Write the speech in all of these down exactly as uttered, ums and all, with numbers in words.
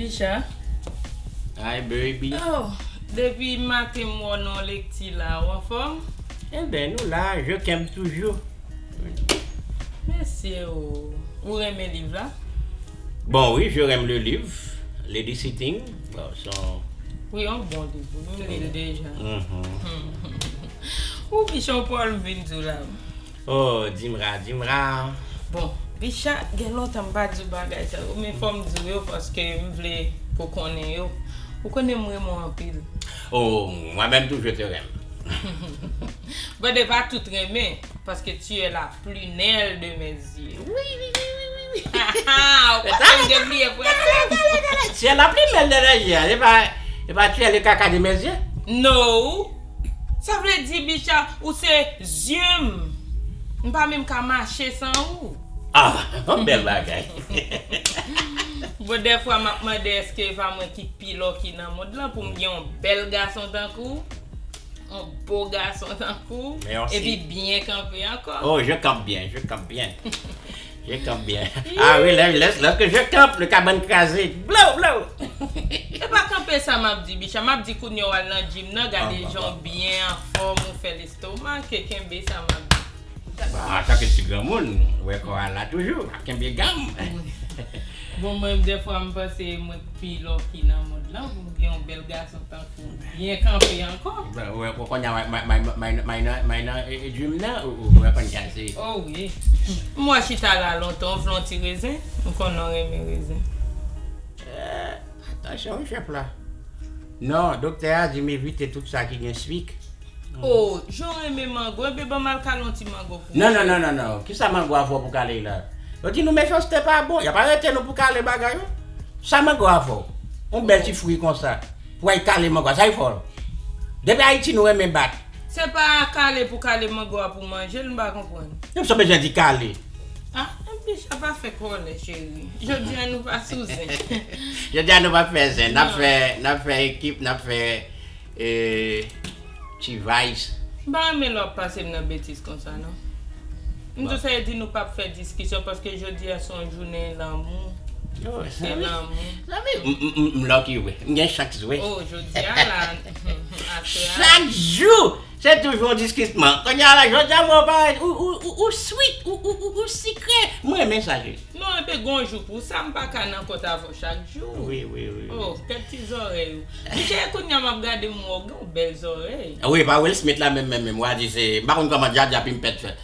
Bicha. Hi baby. Oh, depi maten m wè w nan lekti la, ou anfòm? Enben, nou la, je camp toujours. Mesye o, ou renmen liv la? Bon, wi, je renmen le livre, Lady Sitting. Bon, son... Wi, yon bon liv, wi, m li l deja. Ou Bicha, yon pawòl m vin di w la. Oh, Dimra, Dimra. Bon, Bicha, gen lontan m pa di w bagay sa yo, men fò m di w yo paske m vle pou w konnen yo. Ou konnen m renmen w anpil. Oh, moi-même tout, je te renmen. Bon, de pa tout renmen, paske tu es la prunelle de mes yeux. Wi, wi, wi, wi, wi, wi. Ou pa konn debliye frè. Tu es la prunelle de mes yeux, e pa, e pa tu es le caca de mes yeux? No. Sa vle di, Bicha, ou se zye m. M pa menm ka mache san ou. Ah, yon bèl bagay. Bon, dèfwa m ap mande èske e pa mwen ki pi lucky nan mond lan pou m gen yon bèl gason tankou w, yon bo gason tankou w, epi byen kanpe ankò. Oh, je campe bien, je campe bien. Je campe bien. Ah wi, lè, lè, lèske je campe, le kabann kraze. Blow, blow! E pa kanpe sa m ap di, Bicha. M ap di kounye w al nan gym nan, gade jan w byen anfòm, ou fè lestomak, e kenbe sa m ap di. Bon, antanke ti granmoun, ou wè kò a la toujou, ap kenbe gam. Bon, mwen, dèfwa, m panse mwen pi lucky nan mond lan, pou m gen yon bèl gason tankou w byen kanpe ankò. Bon, ou wè, kounye a, may, may, may, may nan, may nan, e, e, gym nan, ou, ou, ou wè konn kase. Oh wi. M wè chita la lontan, ou vle yon ti rezen? M konnen w renmen rezen. Eh, atansyon wi, chèf la. Non, doktè a di m evite tout sa ki gen swik. Oh, jan w renmen mango, enben ban m al kale yon ti mango pou ou. Non, non, non, non, non. Kisa mango a fè w pou kale l la? Yo di nou mechanste pa bon, y ap arete nou pou kale bagay wi. Sa mango a fè w? Yon bèl ti fwi konsa. Pou w al kale mango a, sa l fè w? Depi Ayiti nou renmen bat. Se pa kale pou kale mango a pou manje l, m pa konprann. Menm sa w bezwen di kale. Ah, Bicha, pa fè kòlè, cheri. Jodi a nou pa sou zen. Jodi a nou p ap fè zen. N ap fè, n ap fè ekip, n ap fè, e, ti vayz. M pa renmen lè w ap pase m nan betiz konsa, non. M tou sa e di nou p ap fè diskisyon, paske jodi a se yon jounen lanmou. Se lanmou. Zanmi, m, m, m, m lucky vre. M gen chans vre. Oh, jodi a la, aswè a. Chak jou! Se toujou yon diskisman. Kounye a la, jodi a mwen parèt, ou, ou, ou, ou sweet, ou, ou, ou, ou sikre. Mwen renmen sa, jezi. Non, epi gon jou pou sa, m pa ka nan kont avè w chak jou. Wi, wi, wi. Oh, kèk ti zòrèy ou. Bicha, kounye a m ap gade m wè w gen yon bèl zòrèy. Wi, pa Will Smith la menm, menm, menm. W a di se, m pa konn kòman djadja pimpèt fè.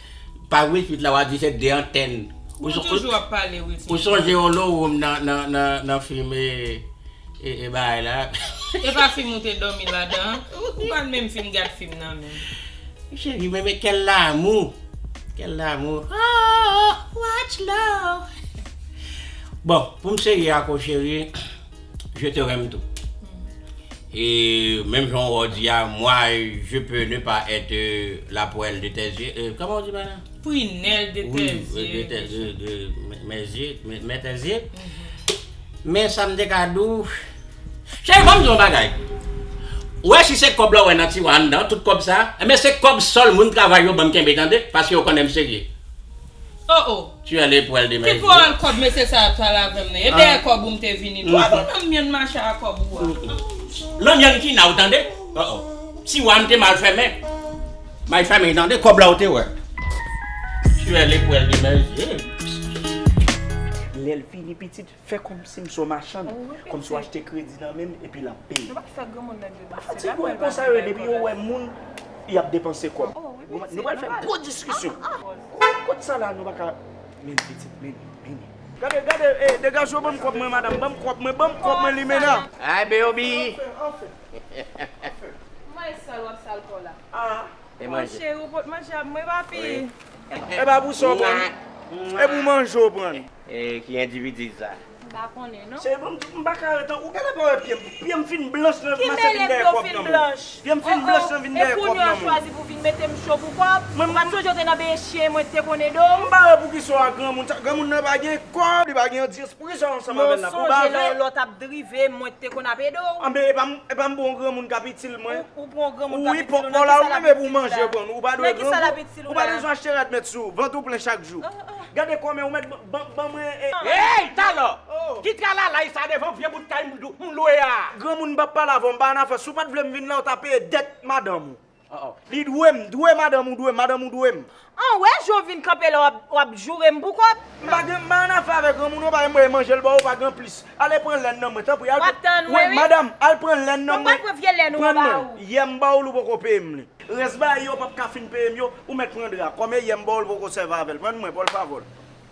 Pa Will Smith la, w a di se de antèn. Ou toujou ap pale Will Smith. Ou sonje yon lo woum nan, nan, nan, nan fim, e, E, e bagay la. E pa fim ou te dòmi ladan an? Ou pa t menm fin gad fim nan menm. Cheri, men, men quel amour! Quel amour! Oh, what love! Bon, pou m serye ak ou, cheri, je te renmen tou. E menm jan w di a, moi, je peux ne pas être la prunelle de tes yeux. Euh, comment on dit, madame? Prunelle de tes yeux. Oui, de tes yeux, de, de, mes yeux, mes, mes tes yeux. Men sa m te ka di w. Cheri, ban m di w yon bagay. Ou wè si se kòb la w wè nan tiwa anndan, tout kòb sa, enben se kòb sòl moun travay yo ban m kenbe tande, paske yo konnen m serye. Oh oh. Tu es le poêle de mes yeux. Ki pawòl kòb mesye sa ap pale avè m nan? E dèyè kòb ou m te vini. Ou ap ban m myann mache a kòb ou a. Lanmyann ki nan ou tande? Oh oh. Tiwa m te mal fèmen. May fèmen tande, kòb la ou te wè. Tu es le poêle de mes yeux. Lè l vini pitit. Fè kòmsi m se yon machann, kòmsi w achte kredi nan men m epi l ap peye. Nou pa fè granmoun nan depanse. Pa fatige w konsa yo ye, depi yo wè moun, y ap depanse kòb. Nou pral fè gwo diskisyon. Kot sa la nou pa ka. Men pitit, men, men. Gade, gade, eh, degaje w, ban m kòb mwen, madanm, ban m kòb mwen, ban m kòb mwen, limena. Ay, baby. Anfen, anfen. Anfen. Mwen sal w ap sal kò la. Ah. E manje. Monchè, ou pot manje ap mwen, papi. E pa pou sa w pran l. E pou manje w pran l. E ki endividi sa? M pa konnen, non. Cheri, m, m pa ka ret, ou genlè pa wè pye m. Pye m fin blanch nan, m panse vin dèyè kòb nan men w. Pye m fin blanch nan, vin dèyè kòb nan men w. E kounye a w chwazi pou vin mete m cho pou kòb? Ou pa t sonje w te nan beny chen, mwen te konnen do w? M pa wè poukisa w a granmoun sa. Granmoun nan pa gen kòb, li pa gen odyans. Poukisa w ansanm avè l la? Pou bagay? Mwen sonje lè w lòt ap drive, mwen te konn ap ede w. Anben, e pa m, e pa m pou yon granmoun k ap itil mwen. Ou pou yon granmoun k ap itil ou, nan kisa l ap itil ou la? Ou pa dwe granmoun, ou pa bezwen achte rad mèt sou ou, vant ou plen chak jou. Gade kòmè ou mèt ban, ban, ban mwen, e. Hey, talò! Oh. Ki tralalay sa devan vye bout kay m lou-, m lwe a? Granmoun, m p ap pale avè w, m pa annafè. Si w pa t vle m vin la, w ta peye dèt madanm ou. Oh, oh. Li dwe m, dwe madanm ou, dwe m, madanm ou dwe m. An, wè jan w vin kanpe la, w ap, w ap joure m pou kòb? M pa gen, m pa annafè avè granmoun, ou pa gen manje l ba w, ou pa gen plis. Ale pran lèn nan mwen, tanpri, al. W ap tann mwen, wi. Madanm, al pran lèn nan mwen. Mwen pral pran vye lèn ou an ba ou. Yè m ba w, ou poko peye m li. Rès bagay yo p ap ka fin peye m yo, ou mèt pran dra. Kòm e yè m ba w, ou poko sèvi avè l. Pran mwen, Paul Favol.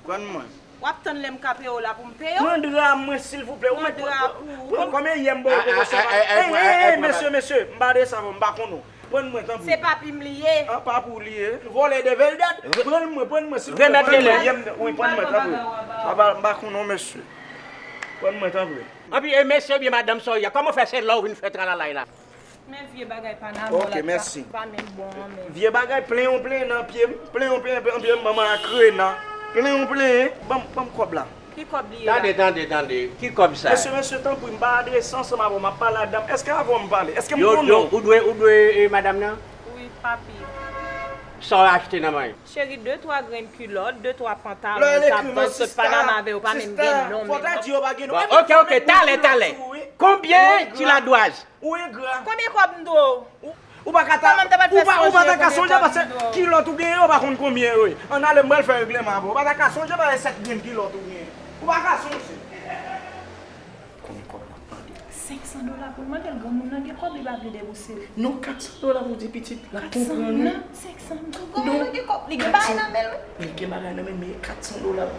Pran mwen. W ap tann lè m ka peye w la pou m peye w? Pran dra mwen, silvouplè. Ou mèt pran dra pou ou. Pran, kòm e yè m ba w, ou poko sèvi avè l. Ey, ey, ey, mesye, mesye, m pa de sa, m pa konn ou. Pran mwen, tanpri. Se papi m li ye. An, papi w li ye. Vòlè de vèldad. Pran mwen, pran mwen, silvouplè. Remèt li lè. Wi, pran mwen, tanpri. Papa, m pa konn ou, mesye. Pran mwen, tanpri. Anpi, e mesye oubyen madanm sa w ye a, kòman w fè se la w vin fè tralalay la? Men vye bagay Panama la pa menm bon an menm. Vye bagay, plen yon plen nan pye m, plen yon plen nan pye m, manman a krena. Plen yon plen, ban m, ban m kòb la. Ki kòb li ye la? Tande, tande, tande. Ki kòb sa? Mesye, mesye, tanpri, m pa adrese ansanm avè w, m ap pale ak dam. Èske avè w m pale? Èske m konnen w? Ou dwe, ou dwe, e, madanm nan? Wi, papi. Sa w achte nan men? Cheri, de twa grenn kilòt, de twa pantalon, sa p ap sot Panama avè yo, pa menm gen non menm non. Bon, oke, oke, talè, talè. Konbyen ti ladwaz? Ou engra. Konbyen kòb m dwe w? Ou pa ka ta, ou pa, ou pa ta ka sonje paske kilòt ou genyen, ou pa konn konbyen yo ye. Ann ale, m pral fè regleman avè w. Ou pa ta ka sonje paske sèt grenn kilòt ou genyen. Ou pa ka sonje. Konbyen kòb l ap mande? Senk san dola pou l mande l, granmoun nan gen kòb, li pa vle debouse l. Non, kat san dola pou di pitit la konprann ou. Kat san, non, senk san. Granmoun nan gen kòb, li gen bagay nan men l, wi. Li gen bagay nan men l, men kat san dola,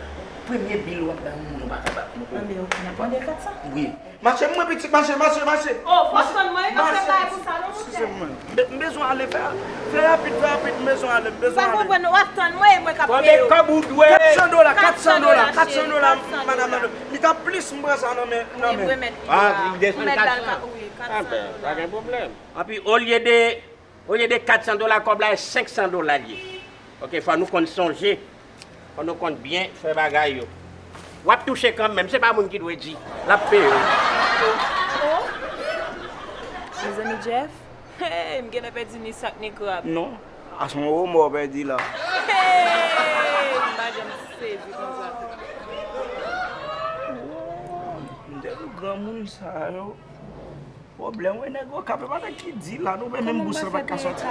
premye bil w ap bay yon moun, ou pa ka bat mwen. Anben, oke, n ap mande l kat san. Wi. Mache, mwen pitit, mache, mache, mache. Oh, fò w tann mwen, wi, m ap fè bagay pou sa, non, monchè. Eskize mwen. M be-, m bezwen ale, fè, fè rapid, fè rapid, m bezwen ale, m bezwen ale. Ou pa konprann, w ap tann mwen, e mwen k ap peye w. Konbyen kòb ou dwe? Kat san dola, kat san dola, kat san dola, madanm, madanm. Li t ap plis, m pran sa nan men, nan men. Wi, remèt li la. Remèt ba l ka, wi, kat san dola. Anben, pa gen pwoblèm. Anpi, olye de, olye de kat san dola, kòb la, e senk san dola l ye. Oke, fò nou konn sonje, fò nou konn byen fè bagay yo. W ap touche kanmenm, se pa moun ki dwe di, l ap peye w. Oh. Mezanmi, Jeff, hey, m genlè pèdi ni sak ni krab. Non, a se yon remò w pèdi la. Hey, m pa janm sezi konsa. Oh, m te di granmoun sa yo. Pwoblèm, wi, nèg Okap, e pa nèg ki di la, nou, men menm bous la pa t ka sòti.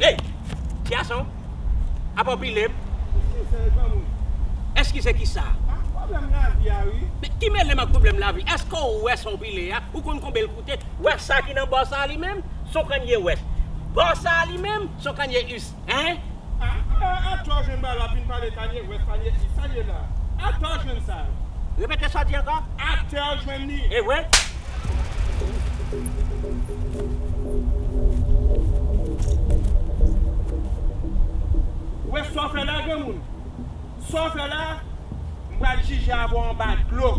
Ey! Ti gason, apa w pile m? Eskize, granmoun. Eskize kisa? A, pwoblèm lavi a, wi. Men ki mele m ak pwoblèm lavi? Èske w wè sa w pile a? Ou konn konbyen l koute? Wè sa ki nan bò sa a li menm? Se yon kanye wès. Bò sa a li menm, se yon kanye is. Hein? A, a, atò jwenn bagay la vin pale kanye wès, kanye is. Sa l ye la? Atò jwenn sa. Repete sa w di ankò? Atò jwenn li. E wè? Wè sa w fè la, granmoun? Sa w fè la, m pral jije avè w anba dlo.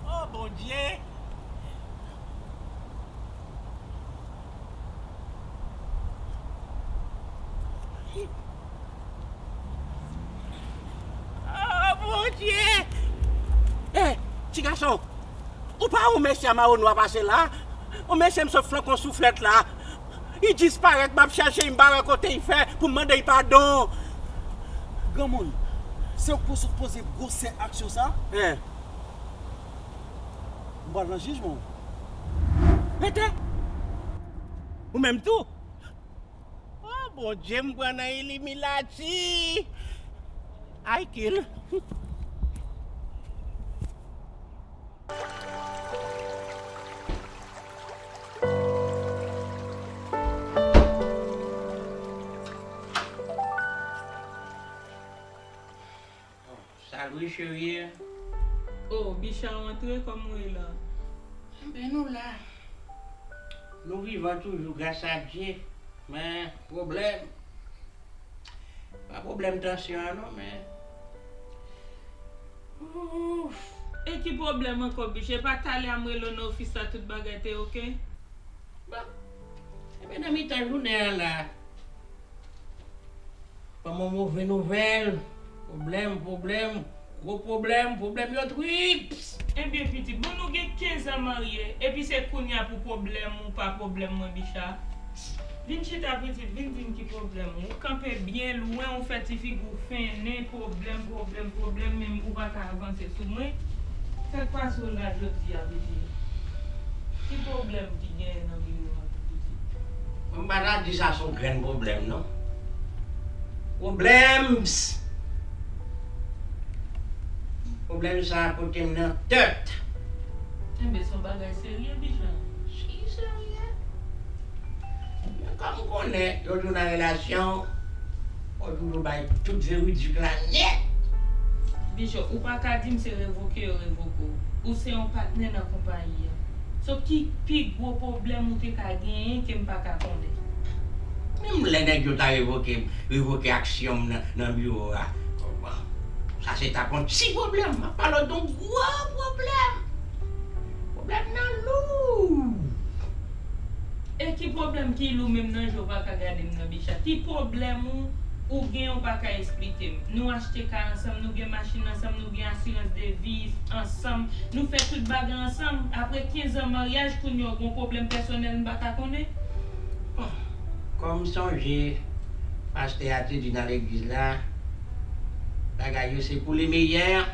Oh, Bondye! Oh, Bondye! Eh, ti gason, ou pa wè yon mesye a mawo nwa pase la? Yon mesye m sot flanke yon souflèt la. Li disparèt, m ap chèche l, m pa wè kote l fè pou m mande l padon. Granmoun, se ou k pou sot poze gwosè aksyon sa? Eh. M pral nan jijman w. Rete! Ou menm tou? Oh, Bondye, m pran nan Illuminati! I kill. Salut, chérie. Oh, Bicha, w antre, kòman w ye la? Enben, nou la. Nou vivan toujou, gras a Dye. Men, pwoblèm. Pa pwoblèm tansyon an, non, men. Ouf. E ki pwoblèm ankò, Bicha? E pa talè a m rele w nan ofis la, tout bagay te oke? Bon. Ebyen, nan mitan jounen an la, ban m yon move nouvèl. Pwoblèm, pwoblèm, gwo pwoblèm, pwoblèm yo twips. Ebyen, pitit, bon, nou gen kenz an marye, epi se kounye a pou pwoblèm ou pa pwoblèm mwen, Bicha? Vin chita, pitit, vin di m ki pwoblèm ou. Ou kanpe byen lwen, ou fè ti figi w fennen, pwoblèm, pwoblèm, pwoblèm, menm ou pa ka avanse sou mwen. Sa k pase w la jodi a, pitit? Ki pwoblèm ki genyen nan biwo a, pitit? Mwen pa ta di sa se yon grenn pwoblèm, non. Pwoblèm! Pwoblèm sa a pote m nan tèt. Enben, se yon bagay serye, Bicha. Si serye. Men kòm m konnen, lè w nan relasyon, fò w toujou bay tout veridik la nèt. Bicha, ou pa ka di m se revoke yo revoke w. Ou se yon patnè nan konpayi a. So, ki pi gwo pwoblèm ou te ka genyen ke m pa ka konnen? Menm lè nèg yo ta revoke m, revoke aksyon m nan, nan biwo a, bon, sa se t ap yon ti pwoblèm. M ap pale w de yon gwo pwoblèm. Pwoblèm nan lou. E ki pwoblèm ki lou menm nan je w pa ka gade m nan, Bicha? Ki pwoblèm ou, ou gen ou pa ka eksplike m? Nou achte kay ansanm, nou gen machin ansanm, nou gen asirans de vi ansanm, nou fè tout bagay ansanm. Apre kenz an maryaj, kounye a w gen yon pwoblèm pèsonèl m pa ka konnen? Bon, kòm sonje pastè a te di nan legliz la, bagay yo se pou le meyè.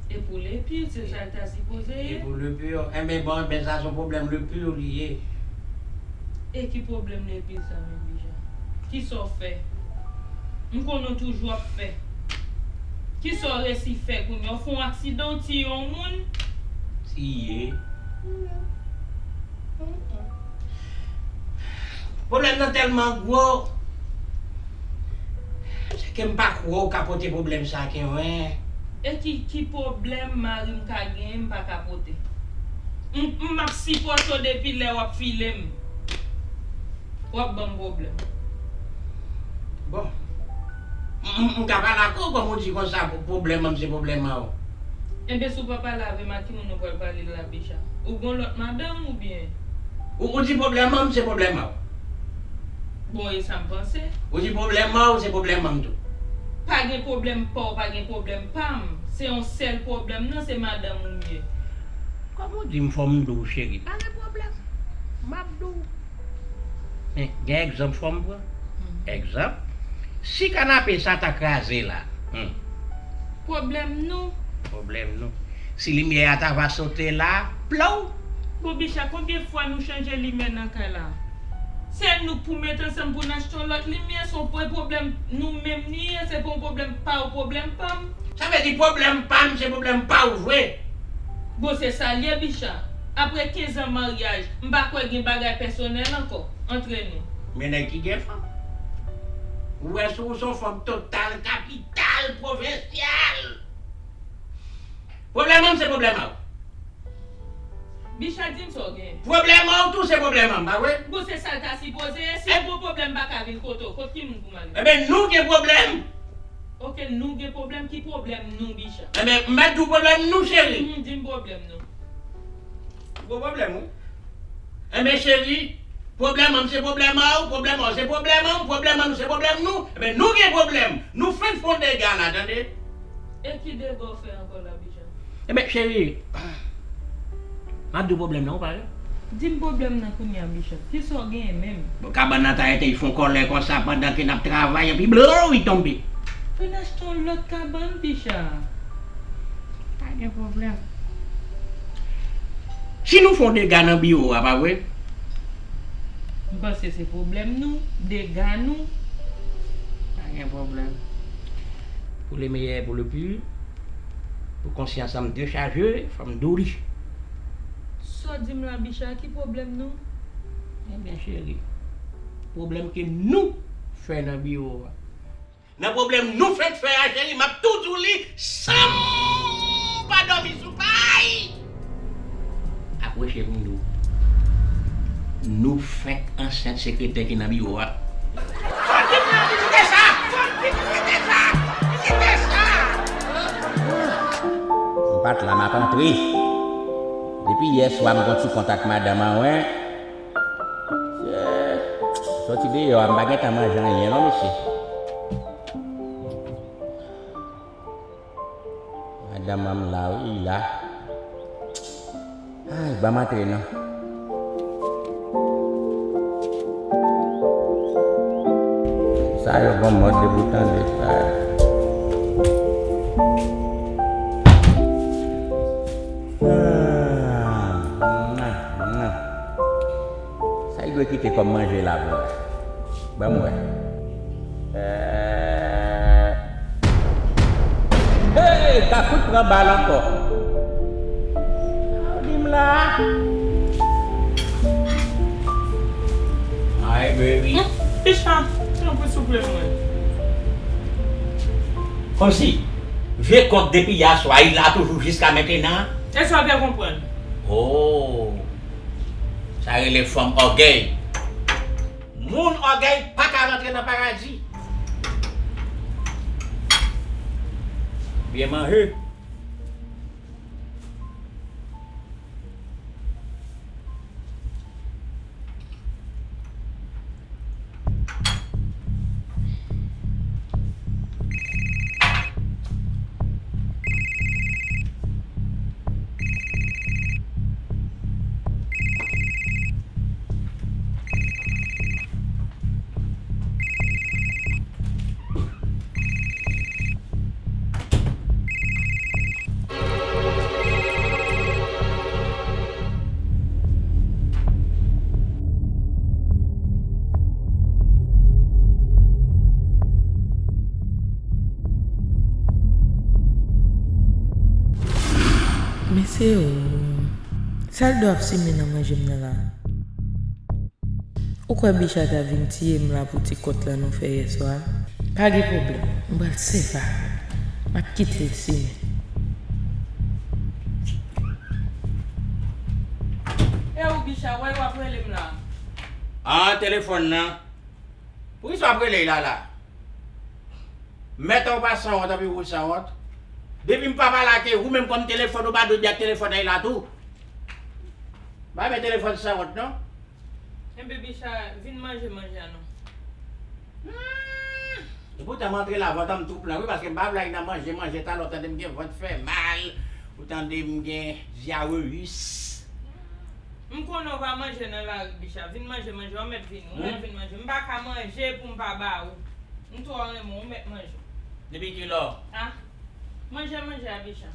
E pou le pire, se sa l ta sipoze ye. E pou le pire. Enben, bon, enben, sa se yon pwoblèm le pire li ye. E ki pwoblèm le pire sa menm, Bicha? Kisa w fè? M konnen w toujou ap fè. Kisa w resi fè kounye a? W fè yon aksidan, w tiye yon moun? Tiye? Pwoblèm nan tèlman gwo, se ke m pa kwè w ka pote pwoblèm sa ke mwen. E ki, ki pwoblèm mari m ka genyen m pa ka pote? M, m ap sipòte w depi lè w ap file m. W ap ban m pwoblèm. Bon. M, m, m ka pale ak ou, kòm ou di konsa, pou pwoblèm an m se pwoblèm an ou. Enben, si w pa pale avè m, ak ki moun ou pral pale la, Bicha? Ou gon lòt madanm oubyen? Ou, ou di pwoblèm an m se pwoblèm an ou. Bon, e sa m panse. Ou di pwoblèm an ou se pwoblèm an m tou. Pa gen pwoblèm pa w, pa gen pwoblèm pa m. Se yon sèl pwoblèm nan, se madanm ou m ye. Kòm ou di m, fò m di w, cheri, pa gen pwoblèm. M ap di w. Men, gen egzanp fò m pran. Hmm. Egzanp, si kanape sa ta kraze la, hmm. Pwoblèm nou. Pwoblèm nou. Si limyè a ta va sote la, plow! Bon, Bicha, konbyen fwa nou chanje limyè nan kay la? Se nou k pou met ansanm pou n achte yon lòt limyè, se yon pwoblèm nou menm li ye, se pa yon pwoblèm pa w, pwoblèm pa m. Sa vle di pwoblèm pa m, se pwoblèm pa w vre. Bon, se sa l ye, Bicha. Apre kenz an maryaj, m pa kwè gen bagay pèsonèl ankò antre nou. Men nèg ki gen fanm. Ou wè si w se yon fanm total, kapital, pwovensyal. Pwoblèm an m se pwoblèm an w. Bicha, di m sa w gen. Pwoblèm an w tou se pwoblèm an m, pa vre? Bon, se sa l ta sipoze ye. Si w gon pwoblèm, m pa ka vin kote w. Kot ki moun pou m ale? Enben, nou gen pwoblèm. Oke, nou gen pwoblèm. Ki pwoblèm nou, Bicha? Enben, m mèt di w pwoblèm nou, cheri. Mhm, di m pwoblèm nou. Gwo pwoblèm, wi. Enben, cheri, pwoblèm an m se pwoblèm an w, pwoblèm an w se pwoblèm an m, pwoblèm an nou se pwoblèm nou. Enben, nou gen pwoblèm. Nou fenk fè yon dega la, tande. E ki dega w fè ankò la, Bicha? Enben, cheri, m ap di w pwoblèm nan, ou pare? Di m pwoblèm nan kounye a, Bicha. Kisa w genyen menm? Bon, kabann nan ta rete, li fè yon kòlè konsa pandan ke n ap travay, epi blow, li tonbe. Pou n achte yon lòt kabann, Bicha. Pa gen pwoblèm. Si nou fè yon dega nan biwo a, pa vre? M panse se pwoblèm nou, dega nou. Pa gen pwoblèm. Pou le meyè, pou le pire, pou konsyans an m dechaje, fò m di w li. Sa w di m la, Bicha, ki pwoblèm nou? Ebyen, cheri, pwoblèm ke nou fè nan biwo a. Nan pwoblèm nou fenk fè a, cheri, m ap tou di w li san m pa dòmi sou pay. Apwoche pou m di w. Nou fenk ansent sekretè ki nan biwo a. Fò l kite sa! Fò l kite sa! Kite sa! Pat la, m ap antre. Depi yè swa, m gon ti kont ak madanm an, wen. Sòti deyò a, m pa gentan manje anyen, non, mesye. Madanm an la, wi, la. Ay, ban m antre, non. Sa yo gon mòd depi w tande sa. Ah, mwa, mwa. Sa y dwe kite kòm manje la pou mwen. Ban m wè. Eh. Hey, Kakout pran bal ankò. Sa w di m la? Ay, baby. Hmm, Bicha, tanpri souple mwen. Kòmsi, vye kòk depi yè swa, li la toujou jiska mentenan? E sa w te konprann? Oh. Sa rele fanm ògèy. Moun ògèy pa ka rantre nan paradi. Byen manje. Mesye o, sa l dwe ap simen nan manje m nan la? Ou kwè Bicha ta vin tiye m la pou ti kont lan nou fè yè swa? Pa gen pwoblèm, m pral sèvi avè l. M ap kite l simen. E ou Bicha, wè w ap rele m la? Ah, telefòn nan. Poukisa w ap rele l la la? Mèt ou pa sanwont anpi ou sanwont. Depi m pa pale ak ou menm kòm telefòn, ou pa dwe di ak telefòn nan la tou. Pa men telefòn sanwont non. Enben Bicha, vin manje manje a non. Hmm. Epoutan m antre la, vant an m tou plen wi, paske m pa vle al nan manje manje, talè w tande m gen vant fè mal, ou tande m gen dyareyis. M konnen w pa manje nan lari Bicha, vin manje manje, w mèt vini, w mèt vin manje. M pa ka manje pou m pa ba ou. M twò renmen w, ou mèt manje. Depi kilè? Ah, manje manje a Bicha.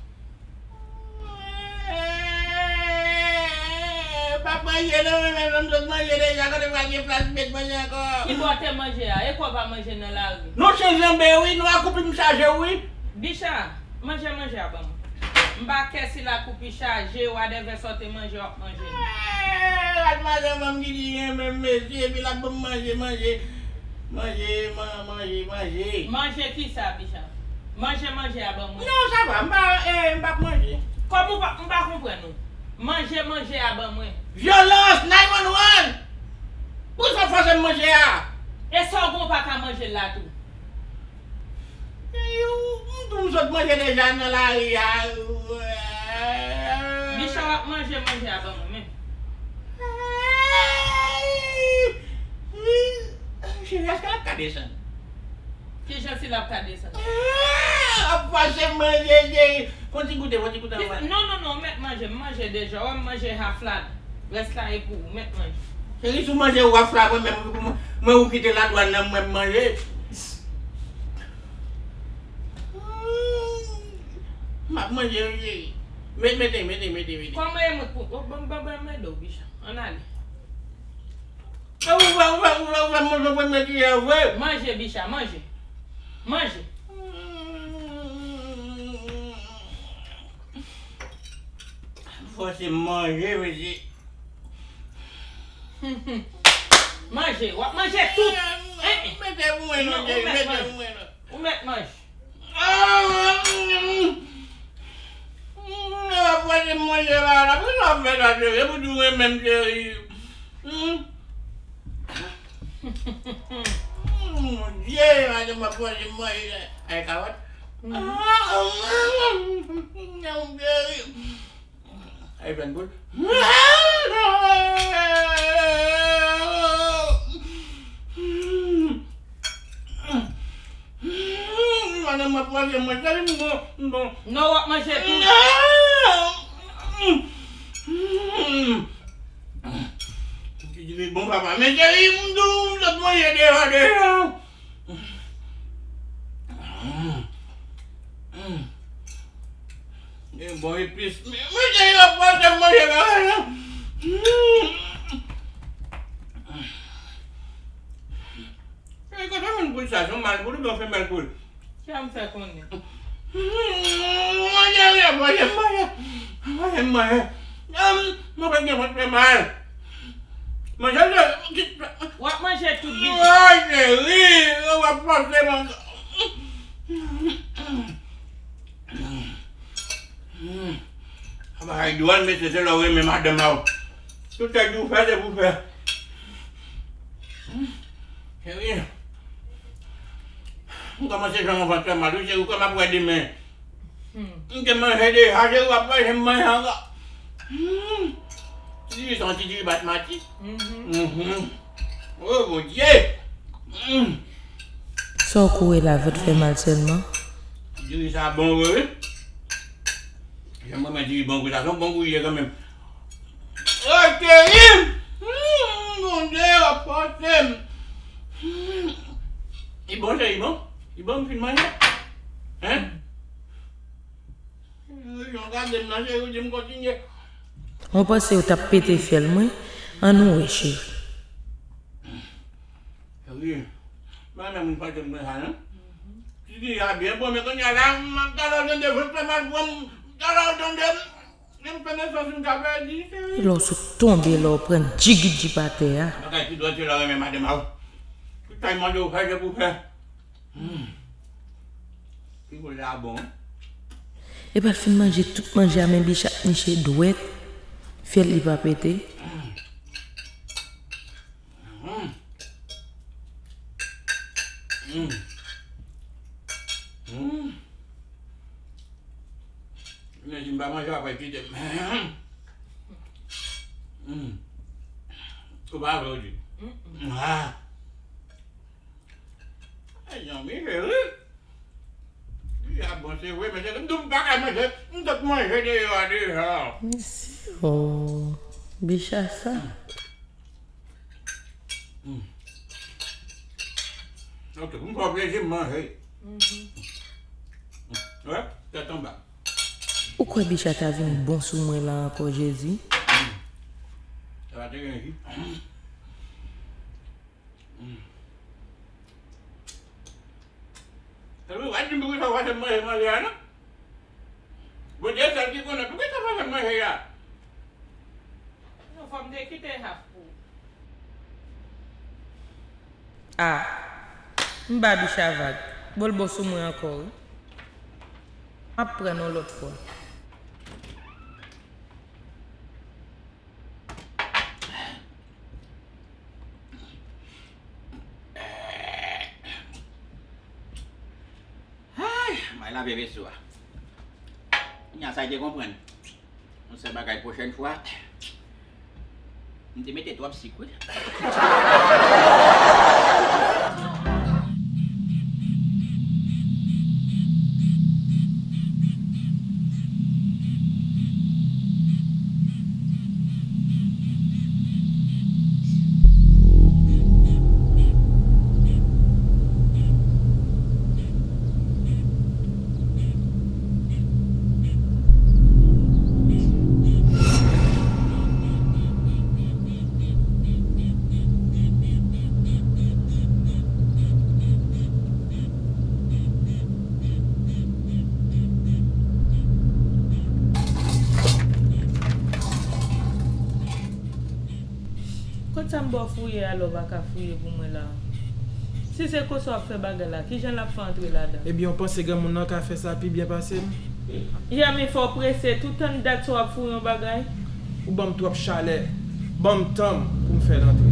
Eh, pa manje non, men menm lòt manje deja, kote pral gen plas met manje ankò? Kibò w te manje a? E kò w pa manje nan lari? Nou se janbe wi, nou akoupi m chaje wi. Bicha, manje manje a ban mwen. M pa kè si lakoupi chaje, wadèvè sa w te manje, w ap manje. Eh, madanm an ki di renmen m mesye, epi l ap ban m manje, manje. Manje, man, manje, manje. Manje kisa, Bicha? Manje manje a ban mwen. Non, sa va, m pa, eh, m p ap manje. Kòman w pa, m pa konprann ou? Manje manje a ban mwen. Vyolans, nine one one! Poukisa w fòse m manje a? E sa w gen w pa ka manje l la tou? Eh, m tou m sot manje deja nan lari a. Bicha w ap manje manje a ban mwen menm. Cheri, èske l ap ka desann? Kijan si l ap ka desann? Ah, ap pase manje, cheri. Fon ti goute, fon ti goute anvan. Non, non, non, ou mèt manje, m manje deja. Wè m manje half la. Rès la e pou ou, mèt manje. Cheri, si w manje half la, mwen menm, mwen ou kite ladwàn nan mwen m manje. M ap manje, wi, cheri. Mete, mete, mete, mete, mete. Kòman e mwen pou, ban, ban, ban m ede w, Bicha. Ann ale. E ou fè, ou fè, ou fè, ou fè manje premye kiyè vre? Manje, Bicha, manje. Manje. Fòse manje, mesye. Manje, w ap manje tout. Eh, eh. Mete pou mwen non, mete pou mwen non. Ou mèt manje. Ah, mm, mm, mm, w ap fòse manje la, la, poukisa w ap fè sa, cheri? E pou di w renmen m, cheri. Hmm. Hmm, Bondye, madanm ap manje, manje. Ay, kawòt. Ay, fè n boul. Madanm, m ap manje, mwen, cheri, m bon, m bon. Non, w ap manje tou. Ti diri bon, papa. Men, cheri, m di w, m sot manje deja, deja. Gen bon epis. Men, men, cheri, w ap fòse m manje bagay la. Cheri, kote w jwenn poul sa? Se yon mal poul oubyen w fè mal poul? Kiyès m fè konnen? Manje, manje, manje, manje, manje. Mwen pa gen vant fè mal. Manje, manje. W ap manje tout biten. Ay, cheri, w ap fòse mwen. Bagay dwòl, mesye, se lè w renmen madanm a w. Tout sa di w fè, se pou fè. Cheri, m kòmanse jwenn yon vant fè mal, wi, cheri, kòman m ap wè demen? M te manje deja, cheri, w ap fè m manje ankò. Ti diri sa, yon ti diri basmati. Oh, Bondye! Sa w kouri la, vant fè mal sèlman? Ti diri sa bon vre, wi. Jan mwen di bon kou sa, se yon bon kou li ye kanmenm. Oke, wi. Bondye, w ap fòse m. Li bon, cheri, li bon? Li bon, m fin manje? Hein? Jan w gade m nan, cheri, ou di m kontinye. Mwen panse w t ap pete fyèl mwen. Ann wè, cheri. Wi. Mwen menm, mwen pa te mwen sa, non? Ti diri a byen bon, men kounye a la, m ap talè w tande, vant fè mal pran m, talè w tande, m fè nesans, m ka pèdi, cheri. Lè w sot tonbe, lè w pran djigidjip atè a. Bagay pi dwòl, se lè w renmen madanm a w. Tout sa l mande w fè, se pou w fè. Pi gwo la bon. Epa l fin manje tout manje a, men Bicha ap niche dwèt, fyèl li pa pete. Men si m pa manje, w ap kite m. Ou pa vle w di. Ah. Ay, zanmi, cheri. Li a bon, se vre, men se m di w m pa ka manje, m sot manje deyò a deja. Mesye, oh, Bicha sa. Ok, pou m fè w plezi, m manje. Wè, tèt anba. Ou kwè Bicha ta vin bon sou mwen la ankò, Jezi? Sa va te gen ji. Epi, w a di m poukisa w fòse m manje manje a, non? Bondye sèl ki konnen poukisa w fòse m manje a. Non, fò m te kite half pou ou. Ah, m ba Bicha vag. Bon, l bon sou mwen ankò, wi. M ap pran yon lòt fwa. Ay, m al lave veso a. Kounya sa, te konprann. Yon sèl bagay, pwochèn fwa, m te mete twòp sik, wi. Kot sa m ba w fouye a lè w pa ka fouye pou mwen la? Si se konsa w ap fè bagay la, kijan l ap fè antre ladan? Ebyen, w panse granmoun nan ka fè sa pi byen pase m? Yami, fò w prese, toutan dat sa w ap fouye yon bagay. Ou ban m twòp chalè. Ban m tan m pou m fè l antre.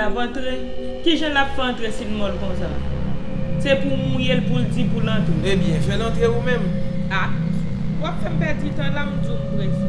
L ap antre? Kijan l ap fè antre si l mòl konsa? Se pou w mouye l pou l di pou l antre. Ebyen, fè l antre ou menm. A! W ap fè m pèdi tan la, m di w m prese.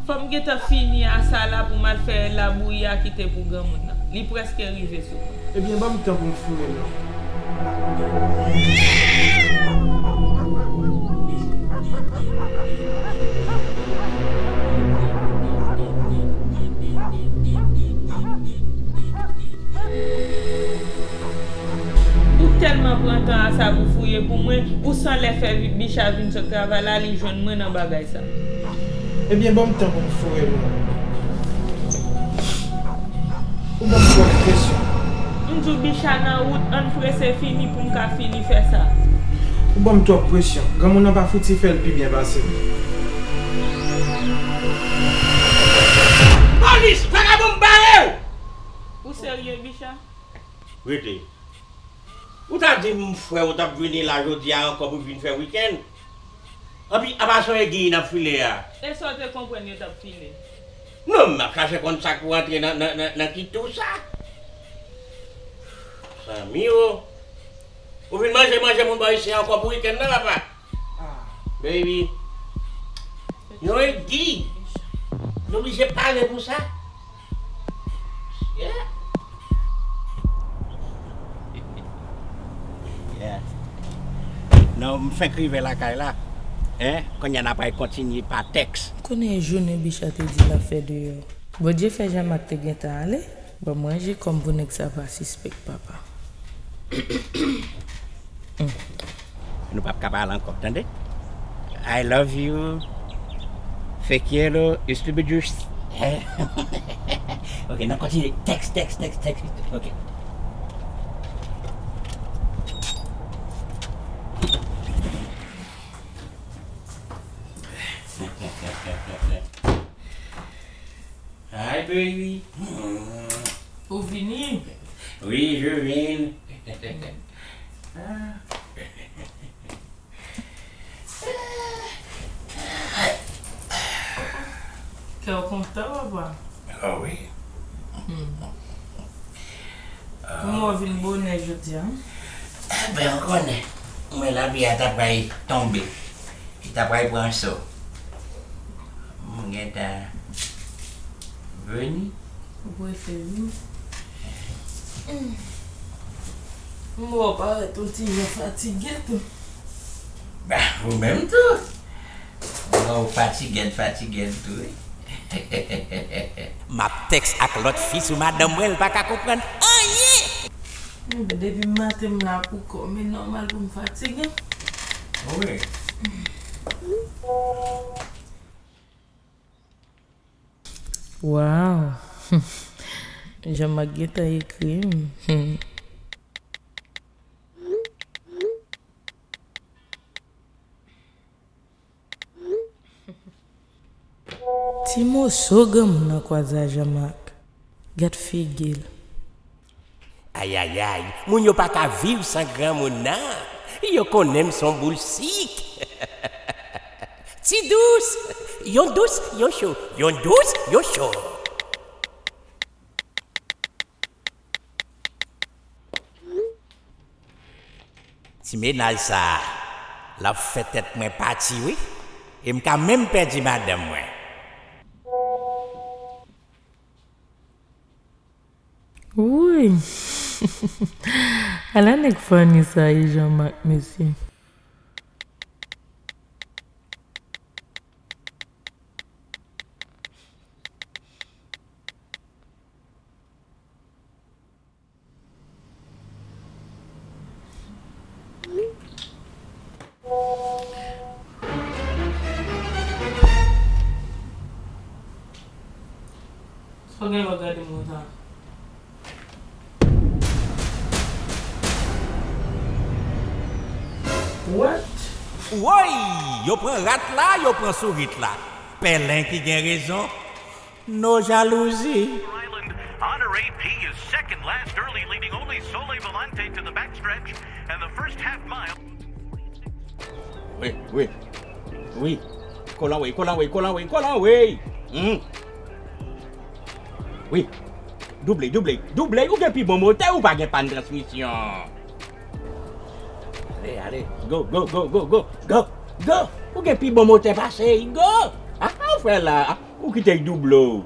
Fò m gentan fini a sa la pou m al fè labouyi a ki te pou granmoun nan. Li prèske rive sou mwen. Ebyen, ban m tan pou m foure l non. Ou tèlman pran tan a sa pou fouye pou mwen, ou san lè fè vi-, Bicha vin sot travay la, li jwenn mwen nan bagay sa. Ebyen, ban m tan pou m foure l non. Ou ban m twòp presyon. M di w Bicha nan wout, ann prese fini pou m ka fini fè sa. Ou ban m twòp presyon. Granmoun nan pa fouti fè l pi byen pase m. Polis! Vakabon bare w! Ou serye, Bicha? Rete. Ou ta di m frè w t ap vini la jodi a ankò pou vin fè wikenn? Anpi, apa se yon egi n ap file a? E sa w te konprann yo t ap file? Non, m ap chache konn sa k pou antre nan, nan, nan, nan kit tou sa. Zanmi o. Ou vin manje, manje moun bò isi ankò pou wikenn nan, papa? Baby. Yon egi. Nou blije pale pou sa. Yeah. Yeah. Non, m fenk rive lakay la. Hein? Kounye a n a pral kontinye pa tèks. Konnen e jounen Bicha te di l ap fè deyò. Bondye fè Jean-Marc te gentan ale. Ban m ranje kò m pou nèg sa pa sispèk, papa. Nou p ap ka pale ankò, tande? I love you. Fake yellow, you stupid juice. Ok, n ap kontinye. Tèks, tèks, tèks, tèks. Ok. Hi, baby. Ou vini? Oui, je viens. Ah. Kè w kontan, papa? Ah wi. Hmm. Kòman w vin bonè jodi a? Enben, ou konnen, mwen lapli a ta pral tonbe. Li ta pral pran so. Mwen gentan vini. Ou prese vini. M wè w parèt yon ti jan fatige tou. Ba, ou menm tou. Mwen wè w fatige, fatige tou, wi. M ap tèks ak lòt fi sou madanm mwen, l pa ka konprann anyen. Enben, depi maten m la pou kò m, e nòmal pou m fatige. Wi. Wow! Jean-Marc gentan ekri m. Ti moso granmoun nan kwaze a Jean-Marc. Gad figi l. Ayayay, moun yo pa ka viv san granmoun nan. Yo konnen m s on boul sik. Ti dous, yon dous, yon cho, yon dous, yon cho. Ti mennaj sa a, l ap fè tèt mwen pati wi. E m ka menm pèdi madanm mwen. Wouy! Ala nèg funny sa ye, Jean-Marc, mesye. Sa w gen lè w gade m konsa? What? Woy! Yo pran rat la, yo pran sourit la. Pèlen ki gen rezon. No jalouzi. Stretch, and the first half mile. Wi, wi. Wi. Kolanwey, kolanwey, kolanwey, kolanwey. Hmm. Wi. Double, double, double. Ou gen pi bon motè, ou pa gen pàn transmisyon. Ale, ale. Go, go, go, go, go. Go, go. Ou gen pi bon motè pase. Go. Ah, ou fè la. Ah, ou kite double.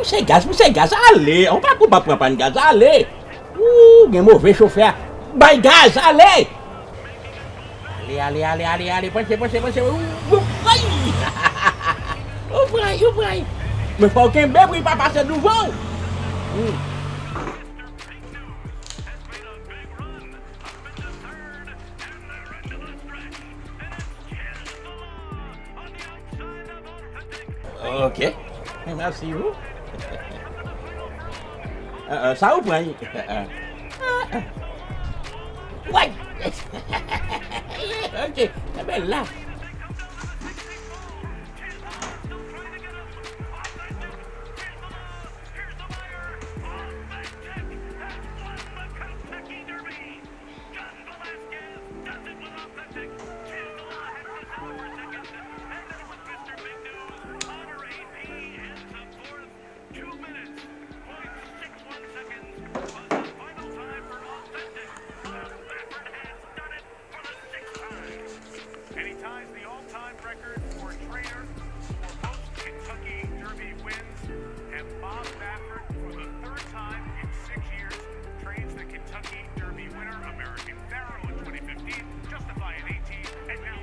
Pouse gaz, pouse gaz, ale! Ou pa pou pa pran pàn gaz, ale! Ou gen move chofè a. Bay gaz, ale! Ale, ale, ale, ale, ale, panche, panche, panche. Ou, ou, ay! Ou pran, ou pran. Men fò w kenbe pou li pa pase douvan w. Hmm. Ok. Mèsi ou. Ah, ah, sa ou pran? Ah, ah. Woy! Ok. Enben la. And he ties the all-time record for trainer for most Kentucky Derby wins. And Bob Baffert, for the third time in six years, trains the Kentucky Derby winner, American Pharoah, in twenty fifteen, Justify in eighteen, and now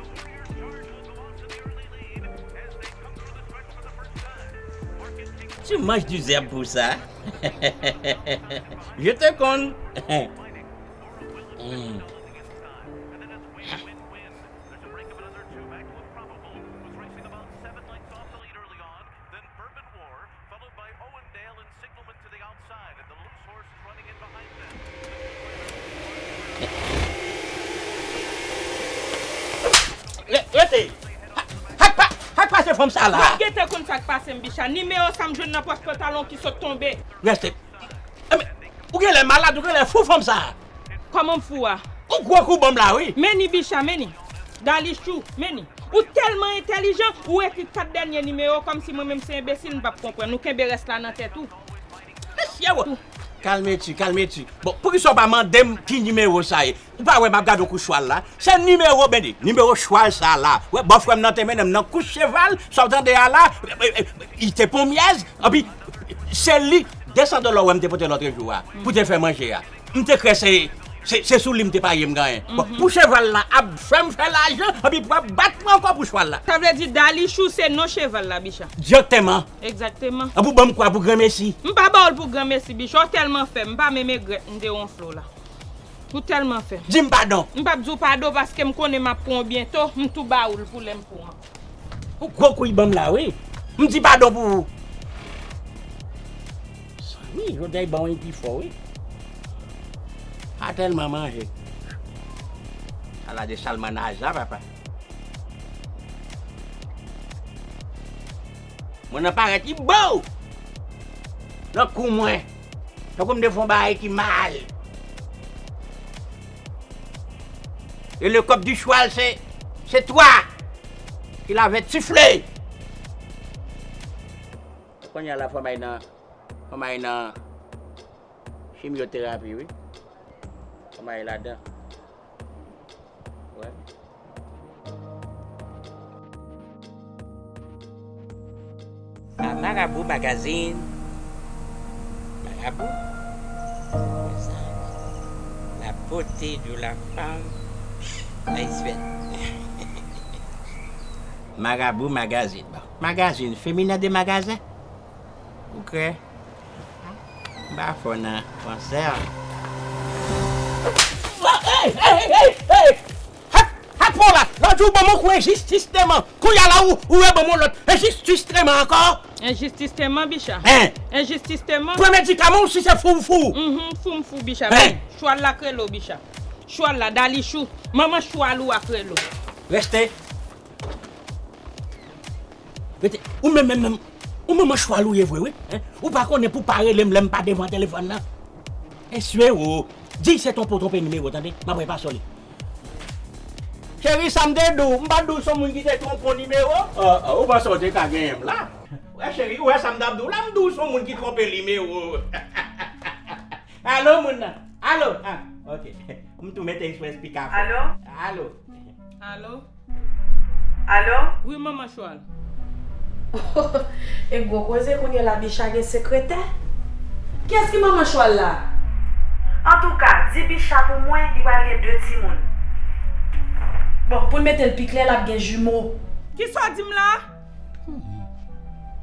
the Warriors charge will go out to the early lead as they come through the stretch for the first time. Marcus King. Tu manges du zèb pour ça? Je te con. Hmm. Re-, rete! Sa k pa-, sa k pase fanm sa la? Mwen gentan konn sa k pase m, Bicha. Nimewo sa m jwenn nan pòch pantalon ki sot tonbe. Rete. Enben, ou genlè malad, ou genlè fou fanm sa. Kòman m fou a? Ou gwo kou ban m la, wi. Men ni Bicha, men ni. Dalichou, men ni. Ou tèlman entèlijan, ou ekri kat dènye nimewo kòmsi mwen menm se enbesil, m p ap konprann. Ou kenbe rès la nan tèt ou. Mesye, wo. Kalme ti, kalme ti. Bon, poukisa w pa mande m ki nimewo sa ye? Ou pa wè m ap gade yon kouch chwal la? Se nimewo, men ni, nimewo chwal sa la. Wè, bòfrè m nan te mennen m nan kouch cheval, sa w tande a la, e, e, e, li te ponmyèz, anpi se li, de san dola w wè m te pote lòt jou a, pou te fè manje a. M te kwè se, se, se sou li m te parye m ganyen. Bon, pou cheval la ap fè m fè lajan, anpi pou ap bat mwen ankò pou chwal la. Sa vle di Dalichou se non cheval la, Bicha. Direkteman. Egzakteman. An pou ban m kwa pou granmesi. M pa ba w l pou granmesi, Bicha. Ou tèlman fè m, m pa menm egrèt m te wonfle w la. Ou tèlman fè m. Di m padon. M p ap di w padon paske m konnen m ap pran w byento, m tou ba ou l pou lè m pran w. Ou gwo kou li ban m la, wi. M di padon pou ou. Zanmi, jodi a li ban w li pi fò, wi. A tèlman manje. Sa la de salmon naja, papa. Mwen nan parèt li bo! Nan kou mwen. Tankou m te fè yon bagay ki mal. Et le cop du cheval, c'est, c'est toi qui l'avais sifflé. Kounye a la, fò m al nan, fò m al nan chimyoterapi, wi. Fò m al ladan. Wè. A Marabou Magazine. Marabou. La beauté de la femme haïtienne. Marabou Magazine. Bon, magazine féminin de magasin. Ou kwè? M pa fò nan fransè. Hey, hey, hey, hey! Hak, hak pa w la! Lòt jou w ban m yon kou enjistis teman. Kounye a la ou, ou reban m yon lòt enjistis teman ankò. Enjistis teman, Bicha. Hein? Enjistis teman. Pran medikaman w si se fou w fou. Mhm, fou m fou, Bicha. Hein? Chwal la k rele w, Bicha. Chwal la, Dalichou. Manman chwal ou a k rele w. Reste. Rete, ou menm, menm, menm, ou manman chwal ou ye vre, wi. Hein? Ou pa konnen pou pa rele m lè m pa devan telefòn nan. Esye o. Di se tonpon twonpe nimewo, tande? M ap repase w li. Cheri, sa m te di w, m pa t di w se yon moun ki te twonpe w nimewo? Ah, ah, ou panse w te ka genyen m la? Wè, cheri, ou wè sa m t ap di w la, m di w se yon moun ki twonpe nimewo. Alo, moun nan. Alo. Ah, ok. M tou mete eksprè pika. Alo? Alo. Alo? Alo? Wi, manman chwal. E gwo koze kounye la, Bicha gen sekretè? Kiyès ki manman chwal la? Antouka, di Bicha pou mwen, li pral gen de timoun. Bon, pou n mete l pi klè, l ap gen jimo. Kisa w di m la?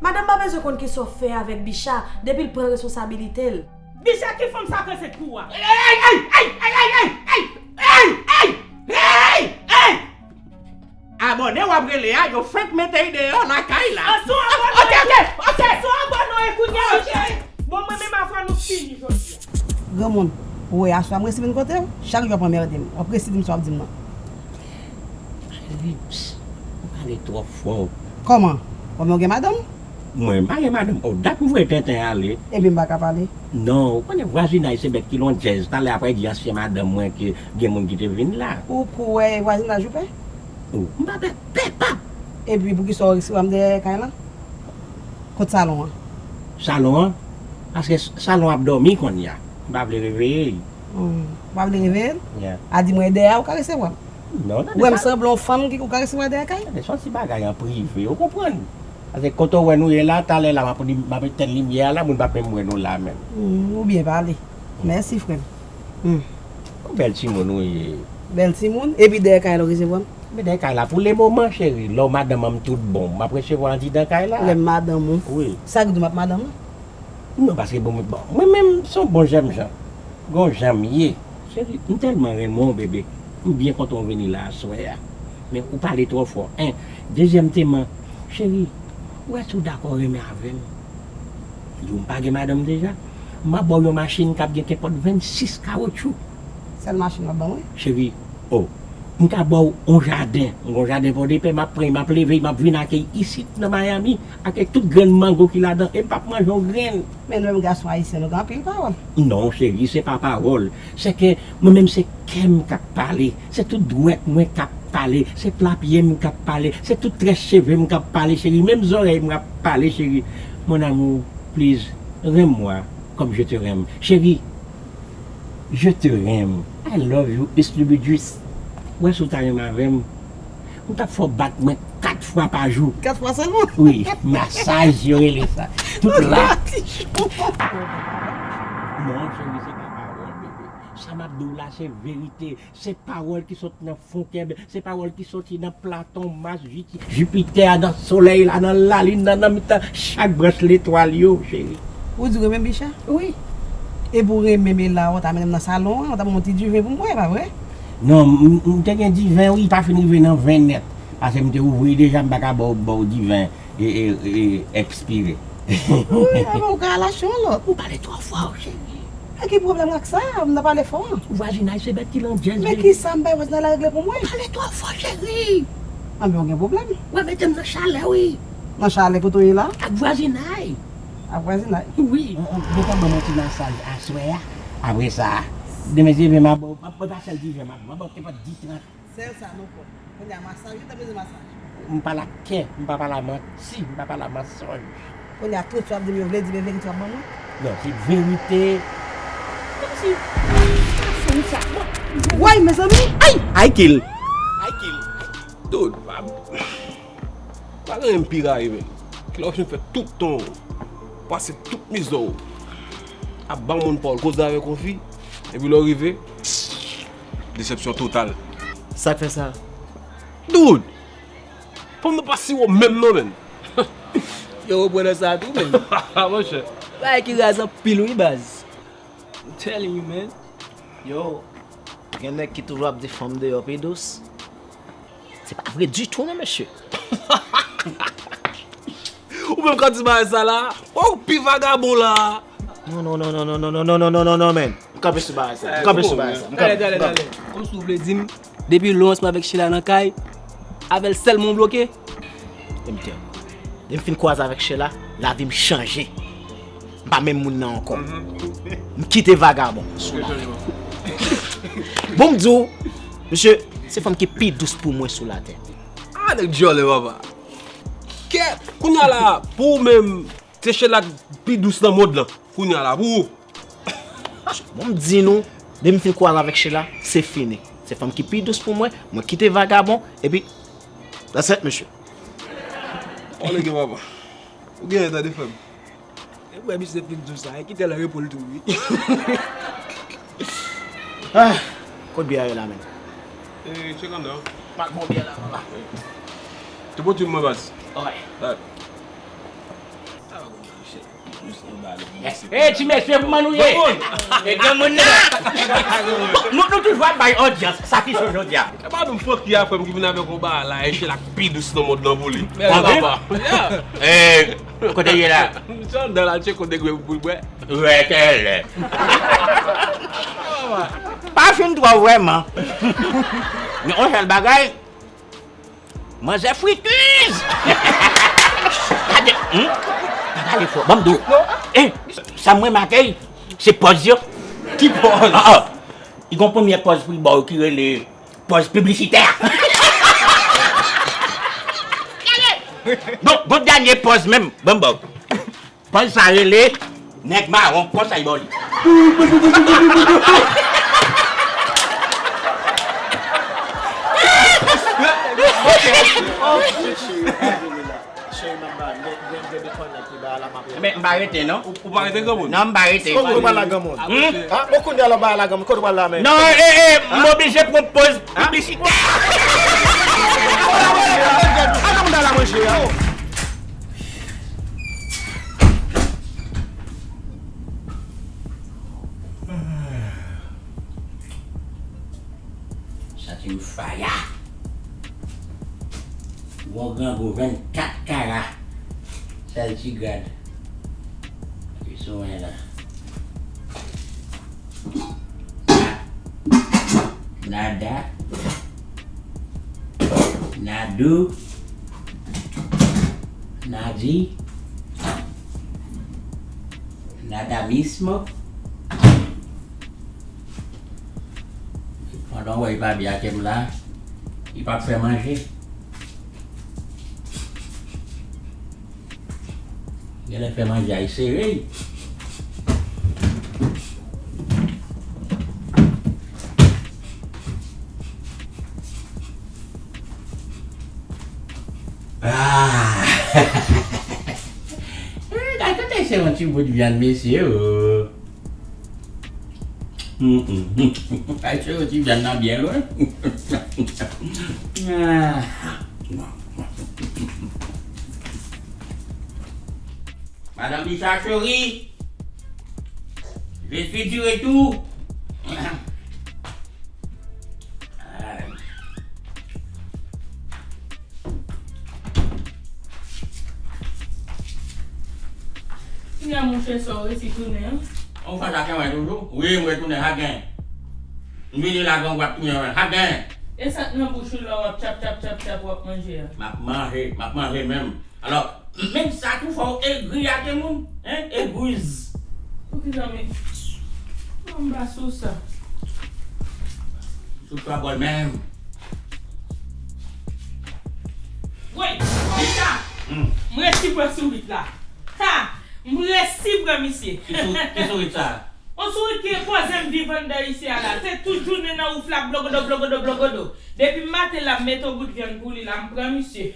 Madanm pa bezwen konn kisa w fè avèk Bicha, depi l pran responsabilite l. Bicha, ki fanm sa k ansent pou ou a? Ey, ey, ey! Abòne w ap rele a, yo fenk mete l deyò lakay la. An sou abòne. Ok, ok, ok. An sou abòne e kounye a, ok. Bon, mwen menm avè w nou fini jodi a. Granmoun, ou wè aswè a m resi vin kote w, chak jou w ap anmède m. W ap resi di m sa w ap di m nan. Cheri, psst, ou pale twò fò. Kòman? Kòman w gen madanm? Mwen pa gen madanm. Oh, dat m voye tenten ale. Epi m pa ka pale? Non, ou konnen vwazinaj se bèt ki lon djèz. Talè apre di ansyen madanm mwen ke gen moun ki te vin la. Ou kwè vwazinaj ou pè? Oh, m pa pè, pè pap! Epi poukisa w resevwa m dèyè kay lan? Kot salon an? Salon an? Paske s- salon ap dòmi konnya. M pa vle reveye l. Hmm, ou pa vle reveye l? Yeah. A di mwen dèyè a ou ka resevwa m. Non, tande. Ou wè m sanble yon fanm ki ou ka resevwa dèyè kay? Tande, se yon ti bagay an prive, ou konprann? Paske kote w wè nou ye la, talè la, m ap, m ap etenn limyè a la, moun p ap menm wè nou la menm. Hmm, ou byen pale. Mèsi, frè m. Hmm. Yon bèl timoun ou ye. Bèl timoun? Epi dèyè kay la ou resevwa m? Men dèyè kay la, pou lemoman, cheri, lè w madanm an m tout bon, m ap resevwa w andidan kay la. Lè m madanm ou? Wi. Sa k di w m ap madanm ou? Non, paske bon, bon, mwen menm, se yon bon jènjan. Gon jan m ye. Cheri, m tèlman renmen w, bebe. M byen kontan w vini la aswè a. Men ou pale twò fò, en. Dezyèmteman, cheri, ou wè si w dakò renmen avè m, di w m pa gen madanm deja, m a ba w yon machin k ap gen kenpòt vennsis kawotchou. Sèl machin w ap ban mwen? Cheri, oh, m ka ba w yon jaden, yon jaden pòdepè, m ap pran, m ap leve, m ap vin ak li isit nan Miami, ak tout grenn mango ki ladan, e m p ap manje yon grenn. Men nou menm gason ayisyen, nou gen anpil pawòl. Non, cheri, se pa pawòl. Se ke mwen menm se kè m k ap pale, se tout dwèt mwen k ap pale, se pla pye m k ap pale, se tout très cheve m k ap pale, cheri, menm zòrèy m ap pale, cheri. Mon amour, please, renmen mwen comme je te renmen. Cheri, je te renmen. I love you, Eslibidjis. Wè si w ta renmen avè m, m t ap fè w bat mwen kat fwa pa jou. Kat fwa sèlman? Wi, masaj yo rele sa. Tout la. Non, cheri, se pa pawòl, bebe. Sa m ap di w la, se verite. Se pawòl ki sot nan fon kè, se pawòl ki soti nan Platon, Mas, Jiti-, Jipitè, nan solèy la, nan lalin nan, nan mitan chak branch letwal yo, cheri. Ou di w renmen Bicha? Wi. Epi w renmen m la, ou ta mennen m nan salon an, ou ta ban m yon ti diven pou m bwè, pa vre? Non, m, m te gen diven, wi, pa fin rive nan ven nèt. Paske m te ouvri deja, m pa ka ba w, ba w diven e, e, e, ekspire. Wi, a, men ou ka al achte yon lòt. Ou pale twò fò, cheri. E ki pwoblèm ak sa? M nan pale fò. Vwazinaj se bèt ki landjèz, men bebe. Kisa m bay vwazinaj la regle pou mwen? Ou pale twò fò, cheri. Anben, ou gen pwoblèm. W ap mete m nan chalè, wi. Nan chalè kote w ye la? Ak vwazinaj. Ak vwazinaj? Wi. Ou, ou gentan ban m yon ti masaj aswè a. Apre sa, demen se ven m ap ba w, m ap ba w pa sèl diven, m ap, m ap ba w kenpòt dis, trant. Sèl sa nou pran. Kounye a masaj, wi, ta bezwen masaj. M pale ak kè, m pa pale ak manti, m pa pale ak mansonj. Kounye a tout sa w ap di m yo vle di, men verite w ap ban mwen? Non, se verite. Kòmsi, sa fou sa. Woy, mezanmi! Ay! I kill! I kill! Dude, pa, pa gen anyen m pi rayi, men. Kilè w fin fè tout tan w, pase tout mizè w, ap ba yon moun pawòl, koze avèk yon fi, epi lè w rive, desepsyon total. Sa k fè sa? Dude! Fanm nan pa siwo menm non, menn. Yo, ou pran nan sa tou, menn. Monchè. Bagay ki raz anpil, wi, baz. I'm telling you, man. Yo, gen nèg ki toujou ap di fanm deyò pi dous. Se pa vre ditou, non, mesye. Ou menm k ap di bagay sa la, ou pi vagabon la. Non, non, non, non, non, man. M kanpe sou bagay sa. M kanpe sou bagay sa. M kanpe. Talè, talè, talè. Kòmsi w vle di m, depi lè w ansanm avèk Sheila nan kay, avè l sèlman w bloke? M tèlman. Depi m fin kwaze avèk Sheila, lavi m chanje. M pa menm moun nan ankò. M kite vagabon. Bon, m di w, mesye, se fanm ki pi dous pou mwen sou latè. Ah, nèg djòlè, papa. Kèt, kounye a la, pou ou menm, se Sheila k pi dous nan mond lan. Kounye a la, pou ou. Bon, m di nou, depi m fin kwaze avèk Sheila, se fini. Se fanm ki pi dous pou mwen, mwen kite vagabon, epi, that's it, mesye. Olege, papa. Ou genyen, tande, frè m. E wè misye fin dous la, e kite l repo l tou, wi. Ah, kot byè a ye la, menm? E, tchek anndan. Pa t bon byè la, papa. Te pote yon mwen, baz. Alright. Alright. Hey, ti mesye, kòman nou ye? E granmoun nan. Nou, nou toujou ap bay odyans, sa ki cho jodi a. E pa nou fòk ki a frè m ki vin avèk yon bagay la, e Sheila k pi dous nan mond lan pou li. An vre? Eh, kote l ye la? Misye anndan la, tcheke kote gwe pou l bwè. Wè, kèlè. Pa fin twò vrèman. Men yon sèl bagay, manzè fritwiz! Gade, hmm? Pa pale fò, ban m di w. Eh, sa mwen make, se pòz yo. Ki pòz? Ah, ah. Li gon premye pòz pou li ba w ki rele pòz piblisitè. Gon, gon dènye pòz menm, ban m ba w. Pòz sa rele nèg mawon, konsa y ba w li. Cheri, m ap ba, gen, gen, gen de kònèt li ba la, m ap rele. Men, m pa rete, non. Ou, ou pa rete, granmoun? Non, m pa rete. Kòman ou pral la, granmoun? Hmm? Ah, bon, kounye a la, ou ba la, granmoun. Kote ou pral la, men? Non, eh, eh, m oblije pran pòz piblisitè. Ala moun la manje a. Santi m faya. Bon grangou vennkat kara. Sèl ti grad ki sou mwen la. Nada. Nado. Nadi. Nada mismo. Pandan w wè li pa byen ak m la, li p ap fè manje. Genlè fè manje a, li sere. Ah! Gade kote se yon ti bout vyann, mesye, oh. Ay, se yon ti vyann nan byen lwen. Ah. Madame Bicha chérie, je suis du retour. Kounya monchè, sa w resi tounen an? Ou fè sa kenwen toujou? Wi, m retounen, sa gen. M vini la, grangou ap tounen, sa gen. E sa k nan bouch ou la w ap tchap, tchap, tchap, tchap, w ap manje a? M ap manje, m ap manje menm. Alò, menm sa tou fò w egri a timoun, hein, egriz. Poukisa men, non, m pa sou sa. Sou twa bòl menm. Woy, Bicha! Hmm. M resi pran sourit la. Ha! M resi pran misye. Ki sou-, ki sourit sa? On sourit ki enpoze m viv anndan isi a la. Se tout jounen nan wouf la, blogodo, blogodo, blogodo. Depi maten la, m mete yon bout vyann pou li la, m pran misye.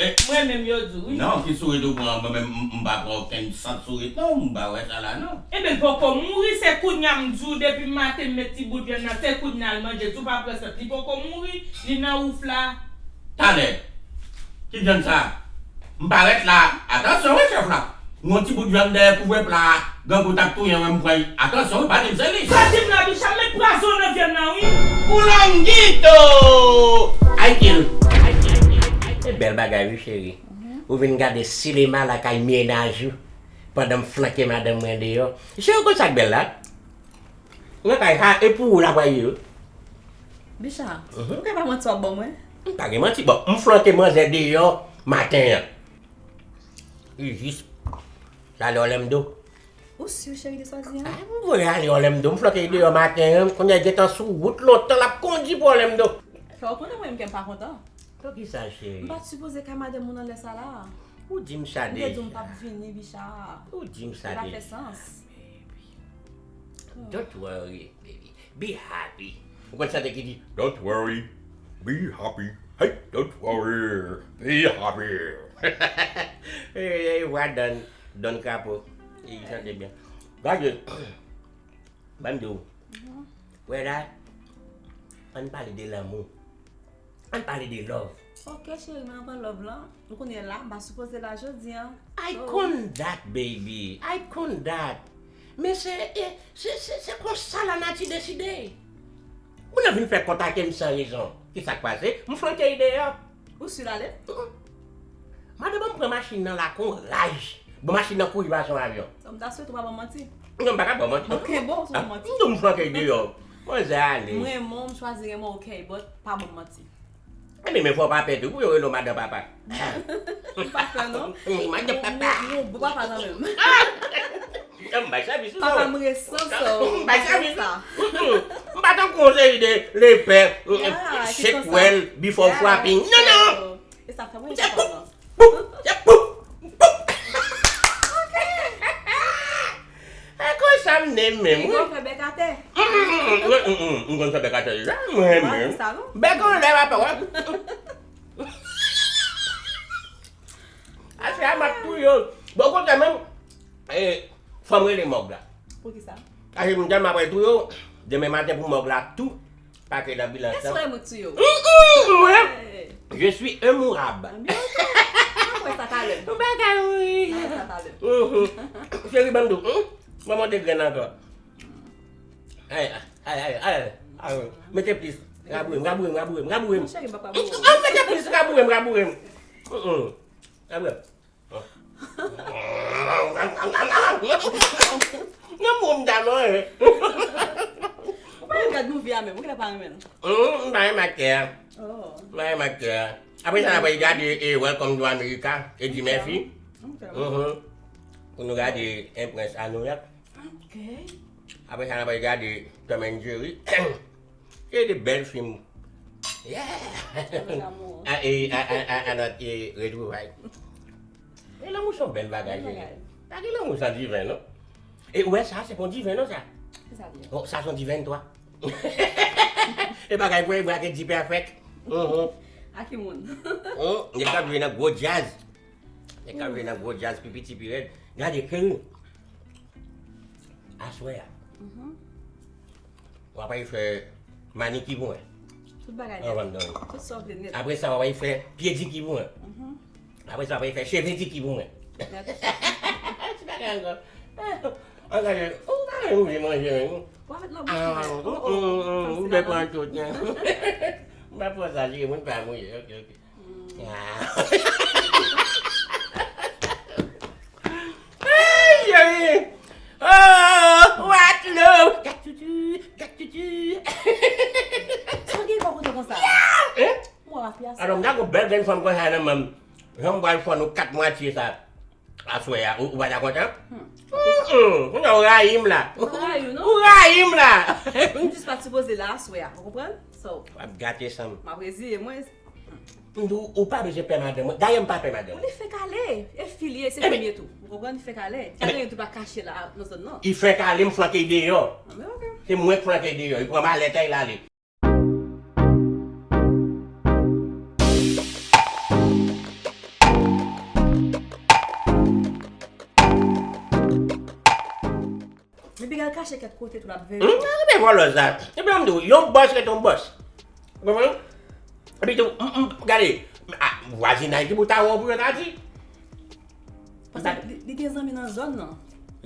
Eh. Mwen menm yo di w, wi. Non, ki sourit ou pran? Mwen menm, m, m pa pran okenn sant sourit, non. M pa wè sa la, non. Ebyen, l poko mouri, se kounya m di w, depi maten m met ti bout vyann nan, se kounya l manje. Si w pa pran sant, li poko mouri, li nan wouf la. Talè. Ki vyann sa? M parèt la. Atansyon, wi, chèf la. Yon ti bout vyann dèyè kouvè pla a. Grangou t ap touyen mwen, m pran. Atansyon, wi, pa di m se li. Sa di m la, Bicha, m met pwazon nan vyann nan, wi. Koulangito! I kill. E bèl bagay, wi, cheri. Ou vin gade sinema lakay mennaj ou, pandan m flanke madanm mwen deyò. Cheri, ou konn sa k bèl la? Ou wè kay sa, e pou ou l ap rayi yo. Bicha, mhm, ou gen pa manti w ap ban mwen? M pa gen manti. Bon, m flanke manzè deyò maten an. Jis, l ale Orlando. Ou si cheri de sa w di an? Ah, m voye ale Orlando, m flanke l deyò maten an, kounye a l gentan sou wout lontan, l ap kondi pou Orlando. Fè w konnen mwen menm kè m pa kontan. Poukisa, cheri? M pa t sipoze kay madanm moun anlè sa la. Ou di m sa deja. M te di w m p ap vini, Bicha. Ou di m sa deja. Li pa fè sans. Don't worry, baby. Be happy. Ou konn chante ki di, "Don't worry, be happy. Hey, don't worry, be happy." E, e, vwa Don, Don Crapo. Li chante byen. Gade, ban m di w. Wè la, ann pale de lanmou. Ann pale de love. Ok, cheri, men anvan love lan, nou konnen la, m pa sipoze la jodi an. I con that, baby. I con that. Men se, e, se, se, se konsa lanati deside. Moun nan vin fè kont ak m san rezon. Ki sa k pase? M flanke l deyò. Ou si l ale? Madanm an pran machin nan la kon raj. Bon, machin nan kouri pase yon avyon. M ta swete w pa ban m manti. Non, m pa ka ban w manti. Ok, bon, se yon manti. M di w m flanke l deyò. Manzè ale. M renmen w, m chwazi renmen w, ok, but pa ban m manti. Ebyen, men fò w pa pè tou, pou yo rele w madan papa. M pa pè, non. Madan papa. Ou, ou, ou bon papa nan men m. M bay sèvis, non. Papa m resan sa. M bay sèvis. M pa tankou yon seri de lepè, shake well before wrapping. Non, non. E sa fè mwen kontan. Poup! Se poup! Poup! E konsa m ne menm, wi. Ou konn fè bèk atè? M konn fè bèk atè deja, mwen menm. Bèk anlè, papa, wè. Aswè a, m ap touye w. Bon, kote menm, e, fò m rele mòg la. Poukisa? Paske m tèlman ap touye w, demen maten pou mòg la tou. Pake nan bilans lan. Kèske mwen tou yo? Mm, mm, mwen, je suis immourable. Mwen kwè sa talè. Ou pa ka mouri. Mwen kwè sa talè. Mhm. Cheri, ban m di w, hmm? Ban m yon de grenn ankò. Ay, ay, ay, ay, ay. Mete plis. Raboure m, raboure m, raboure m, raboure m. Cheri, m pa ka mouri. Ah, mete plis, raboure m, raboure m. Mm, mm. Raboure m. Nan moun ta non, eh. Ou pa renmen gad movie a menm, ou genlè pa renmen l. Hum, m pa renmen aktè a. Oh. M pa renmen aktè a. Apre sa, n ap gade, eh, Welcome to America, Eddie Murphy. Ok. Mhm. Pou nou gade Empress a New York. Ok. Apre sa, n ap gade Tom and Jerry. Se de bèl fim. Yeah! Lanmou. A, e, a, a, a, a, not, e, retwouvay. E lanmou se yon bèl bagay, cheri. Bèl bagay. Pa gen lanmou san diven, non. E ou wè sa, se pa yon diven, non, sa. Ki sa diven? Oh, sa se yon diven, twa. E bagay pou e brake di pèfèk. Mhm. A ki moun? Mhm. Nèg k ap jwe nan gwo djaz. Nèg k ap jwe nan gwo djaz, pi piti, pi rèd. Gade, cheri. Aswè a. Mhm. W ap al fè maniki pou mwen. Tout bagay nèt. Anvan m dòmi. Tout sa w vle nèt. Apre sa, w ap al fè pye diki pou mwen. Mhm. Apre sa, w ap al fè cheve diki pou mwen. Nèt. Ti bagay ankò. An gade, ou pa renmen vle manje menm. W ap met lòt bouch mwen. Ah, mm, mm, mm, m pè pran tout, non. M pa pran sa, li, moun pa mouye. Ok, ok. Ay, cheri! Oh, what love! Gat tutu, gat tutu. Sa w gen kò kote konsa? Eh? Mwen pa fè sa. Alò, m ta gon bèl grenn fanm konsa nan men m. Jan m pral fè nou kat mwatye sa. Aswè a, ou, ou pa ta kontan? Hmm. Mm-mm. Kounye a ou rayi m la. M pa rayi w, non. Ou rayi m la. M jis pa t sipoze la aswè a, ou konprann? So, w ap gate san m. M ap reziye mwen. M di w, ou pa bezwen pè madanm mwen. Dayè, m pa pè madanm mwen. Li fenk ale. E fi l ye, se fi l ye tou. Ou konprann? Li fenk ale. Li pa gen anyen tou pa kache la nan zòn nan. Li fenk ale, m flanke l deyò. Ah, men ok. Se mwen k flanke l deyò. Li pran malèt la, l ale. Epi l al kache kèk kote tou l ap veye. Hmm, men vòlè sa. Epi m di w, yon bòs rete yon bòs. Ou konprann? Epi tou, m, m, gade, a, vwazinay ki pou ta wè w pou yo ta di. Paske li, li gen zanmi nan zòn nan.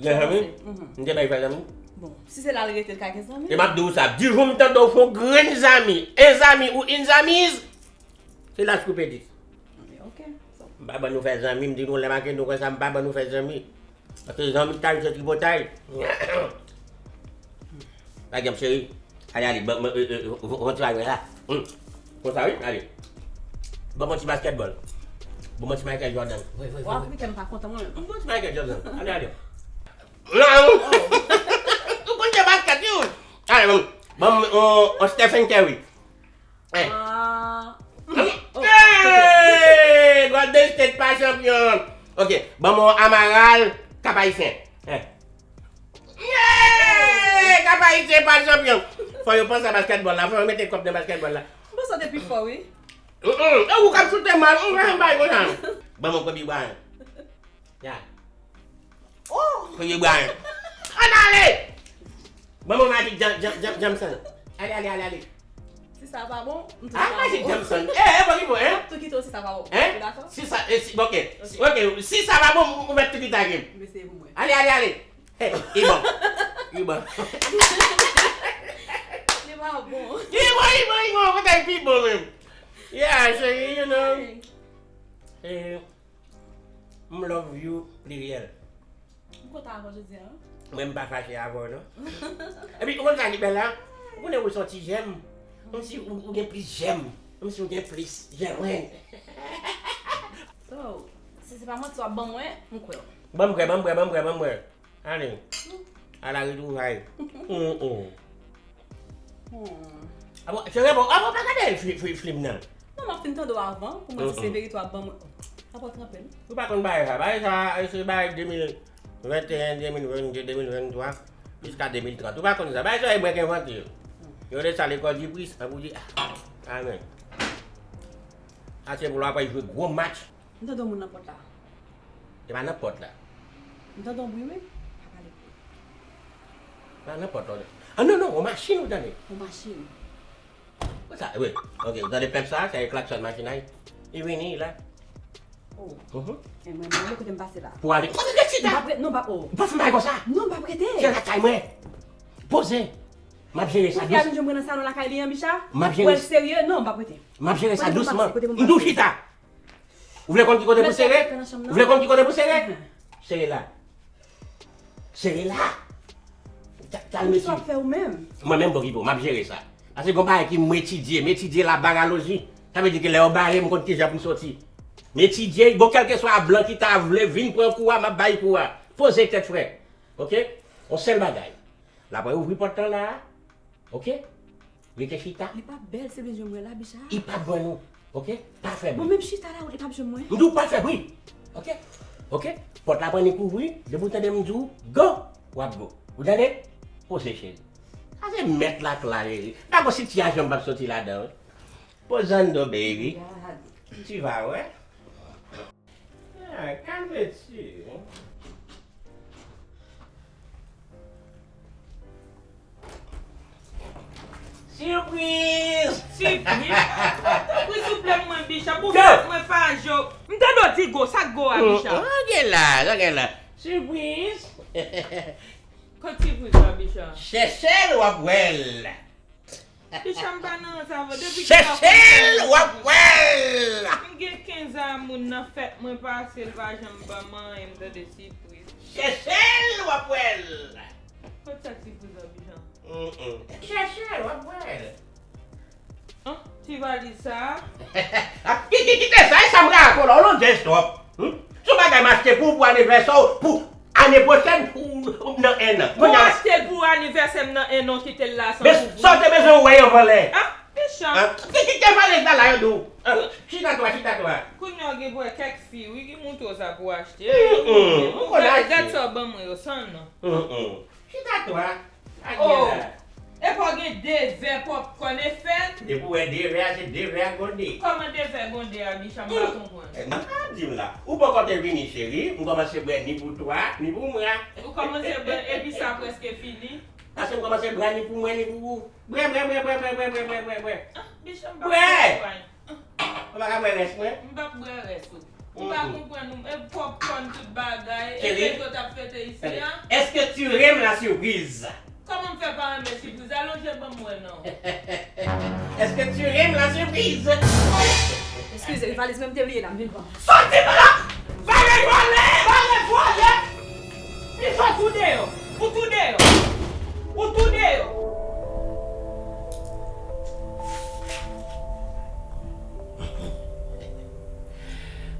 Gen zanmi? Mhm. M te bay fè zanmi? Bon, si se la l rete, l ka gen zanmi. E m ap di w sa, di jou m tande w fè yon grenn zanmi, en zanmi ou in zanmiz, se la s koupe dis. Ok. M pa ban nou fè zanmi, m di nou lè m ak nou konsa, m pa ban nou fè zanmi. Paske zanmi k ta rive tripotay. Pa gen cheri. Ale, ale, ban, ban, e, e, e, konsa wi, ale. Hmm. Konsa wi, ale. Ban m yon ti baskètbòl. Bon, bon ti Michael Jordan. Wi, wi, wi. W ap wi. Ri tèlman pa kontan mwen menm. Bon ti Michael Jordan. Ale, ale. Non! Ou konn jwe basket, wi. Ale, bon, bon, on, on Stephen Curry. Eh. Ah. Oh, ok. Hey! Golden State pa chanpyon. Ok, ban m yon Amaral Cap Haïtien. Eh. Yeah! Cap Haïtien pa chanpyon. Fò yo panse a basketball la, fò yo mete kòb nan basketball la. Bon, sa te pi fò, wi. Mm, mm. E ou k ap choute mal, mm, mm, bay konsa. Ban m yon Kobe Bryant. Ya. Oh, Kobe Bryant. Ann ale! Ban m yon Magic Jam-, Jam-, Jam-, Johnson. Ale, ale, ale, ale. Si sa pa bon, m tou Ah, kite Magic bon. Johnson. Eh, eh, bon, bon, hein? M ap tou kite w si sa pa bon. Hein? Ou dakò? Si sa, eh, si, ok. Ok. Si, ok, si sa pa bon, ou mèt tou kite a game. Mesye pou mwen. Ale, ale, ale. Hey, li bon. Li bon. Li pa bon. Li bon, li bon, li bon. Kote l pi bon menm? Yeah, so, you know. Hey. Eh, M love you, pliryèl. M kontan avè w jodi a, wi. Mwen, m pa fache avè w, non. Epi, ou konn sa ki bèl la? Ou konnen ou se yon ti jèm. Kòmsi ou, ou gen plis jèm. Kòmsi ou gen plis jèm, wi. So, si se pa manti w ap ban mwen, m kwè w. Ban m kwè, ban m kwè, ban m kwè, ban m kwè. Ale. A la retwouvay. Mm, mm. Hmm. Ah bon, se vre, bon, ah bon, pa gade fi-, fi-, flim nan. Non, m ap fin tande w avan, pou mwen di se verite w ap ban mwen. Sa pral tranpe, wi. Ou pa konn bagay sa. Bagay sa, se bagay de mil venteyen, de mil vennde, de mil venntwa, jiska de mil trant. Ou pa konn sa. Bagay sa, e mwen ki envante yo. Yo rele sa lekòl di pris, an pou di, ah, amen. Sa se pou lè w ap jwe gwo match. M tande yon moun nan pòt la. E pa nan pòt la. M tande yon bri, wi. Pa pale. Pa nan pòt la. Ah, non, non, yon machin ou tande? Yon machin. Konsa, wi. Ok, ou tande pèp sa, se klakson machin la. Li vini, la. Oh. Mhm. E mwen, mwen, kote m pase la? Pou ale. Kote de chita? M pa prete, non, m pa, oh. Ou pa fè bagay konsa. Non, m pa prete. Se lakay mwen. Poze. M ap jere sa dous-, Pou fi a vin jwenn mwen nan salon lakay li an, Bicha? M ap jere. Ou wè l serye? Non, m pa prete. M ap jere sa dousman. Kote pou m pase? Kote pou m pase? M di w chita. Ou vle konn ki kote pou sere? Ou vle konn ki kote pou sere? Mhm. Sere la. Sere la. Ta-, talme si. Sa w ap fè ou menm? Mwen menm, bon, ki bon, m ap jere sa. Paske gon bagay ki m etidye, m etidye la baraloji. Sa vle di ke lè yo bare m, m konn kijan pou m soti. M etidye, bon, kèlkeswa blan ki ta vle vin pran kou a, m ap bay kou a. Poze tèt, frè. Ok? On sèl bagay. L ap ouvri pòt lan la a. Ok? Rete chita. Li pa bèl, se bezwen mwen la, Bicha. Li p ap jwenn ou. Ok? Pa fè bri. Bon, menm chita la, li p ap jwenn mwen. M di w pa fè bri. Ok? Ok? Pòt la pran li kouvri, depi w tande m di w, go, w ap go. Ou tande? Poze, cheri. Sa se mèt lakay la, cheri. Pa gon sitiyasyon m p ap soti ladan, wi. Pozando, baby. Gad. Tu vas, ouais. Ah, kalme ti. Sipriz! Sipriz? Tanpri, souple mwen, Bicha, pou fèt mwen pa jo. M tande w di go, sa k go a, Bicha? Sa gen la, sa gen la. Sipriz! Kot sipriz la, Bicha? Chèche l, w ap wè l. Bicha, m pa nan sa vre. Depi ki sa. Chèche l, w ap wè l. M gen kenz a moun nan fèt mwen pase, l pa janm ban m anyen, m tande sipriz. Chèche l, w ap wè l. Kot sa sipriz la, Bicha? Mm, mm. Chèche l, w ap wè l. An, ti valiz sa a? Ah, ki, ki, kite sa, e sa m ka rakonte w la, w lodjè twòp. Hmm? Se yon bagay m achte pou, pou anivèsè w, pou ane pwochèn, ou, ou nan en an. Bon, w achte l pou anivèsè m nan en an, w kite l la san ouvri. Men sa w te bezwen wè anvan lè. Ah, Bicha. Ah, ki, ki, kite valiz la, la, yo di w. Ah, chita twa, chita twa. Kounye a w gen pou wè kèk fi, wi, ki montre w sa pou w achte. Mm, mm, m konn achte. Gad, gad sa w ban mwen yo, san non. Mm, mm. Chita twa. Oh! Epa w gen de vè pòpkòn e fèt? Depi w wè de vè a, se de vè a gon de. Kòman de vè gon de a, Bicha? M pa konprann. Eh, m ap di w la. Ou poko te vini, cheri. M kòmanse bwè ni pou twa, ni pou mwen. Ou kòmanse bwè, epi sa prèske fini? Paske m kòmanse bwè ni pou mwen, ni pou ou. Bwè, bwè, bwè. Ah, Bicha, m pa konprann. Ou pa ka bwè rès mwen? M p ap bwè rès ou. Ou pa konprann ou, e pòpkòn tout bagay, e fete yo t ap fete isi a. Est-ce que tu aimes la surprise? Kòman m fè pa renmen sipriz? Alonje ban m wè non. Est-ce que tu aimes la surprise? Eskize, valiz mwen m te bliye la, m vin pran. Soti pa la! Vale vòlè! Vale vòlè! Li sot ou deyò! Ou tou deyò! Ou tou deyò!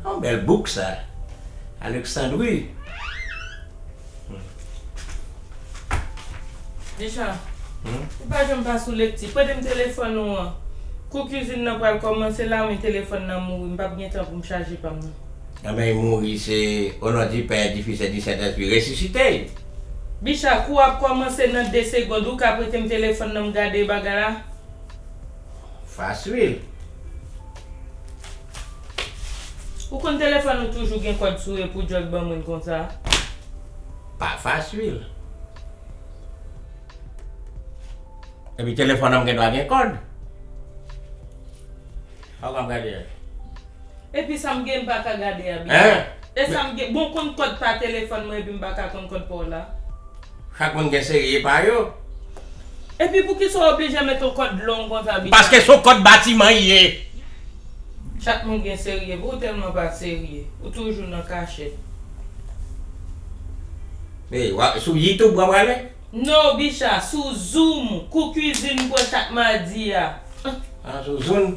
Yon Bèl bouk sa. Alexandre, wi. Dejan, ou pa janm pa sou lekti. Prete m telefòn ou an. Kou kizin nan pral kòmanse la, men telefòn nan mouri. M p ap gen tan pou m chaje pa m nan. Anben, li mouri, se au nom du Père, du Fils et du Saint-Esprit. Resisite l. Bicha, kou ap kòmanse nan de segonn. Ou ka prete m telefòn nan m gade bagay la? Fasil. Ou konn telefòn ou toujou gen kòd sou e pou djòl ban mwen konsa? Pa fasil. Epi telefòn nan m gen dwa gen kòd. Sa w ap gade a? Epi sa m gen m pa ka gade a, Bicha. Hein? E sa m gen, bon, konn kòd pa telefòn mwen epi m pa ka konn kòd pa w la? Chak moun gen seri pa yo. Epi poukisa w oblije met yon kòd long konsa, Bicha? Paske se yon kòd batiman li ye. Chak moun gen seri pa yo, ou tèlman pa serye. Ou toujou nan kachèt. Ey, wa, sou YouTube w ap prale? No, Bicha, sou Zoom, kou kizin m pran chak madi a. Ah, sou Zoom?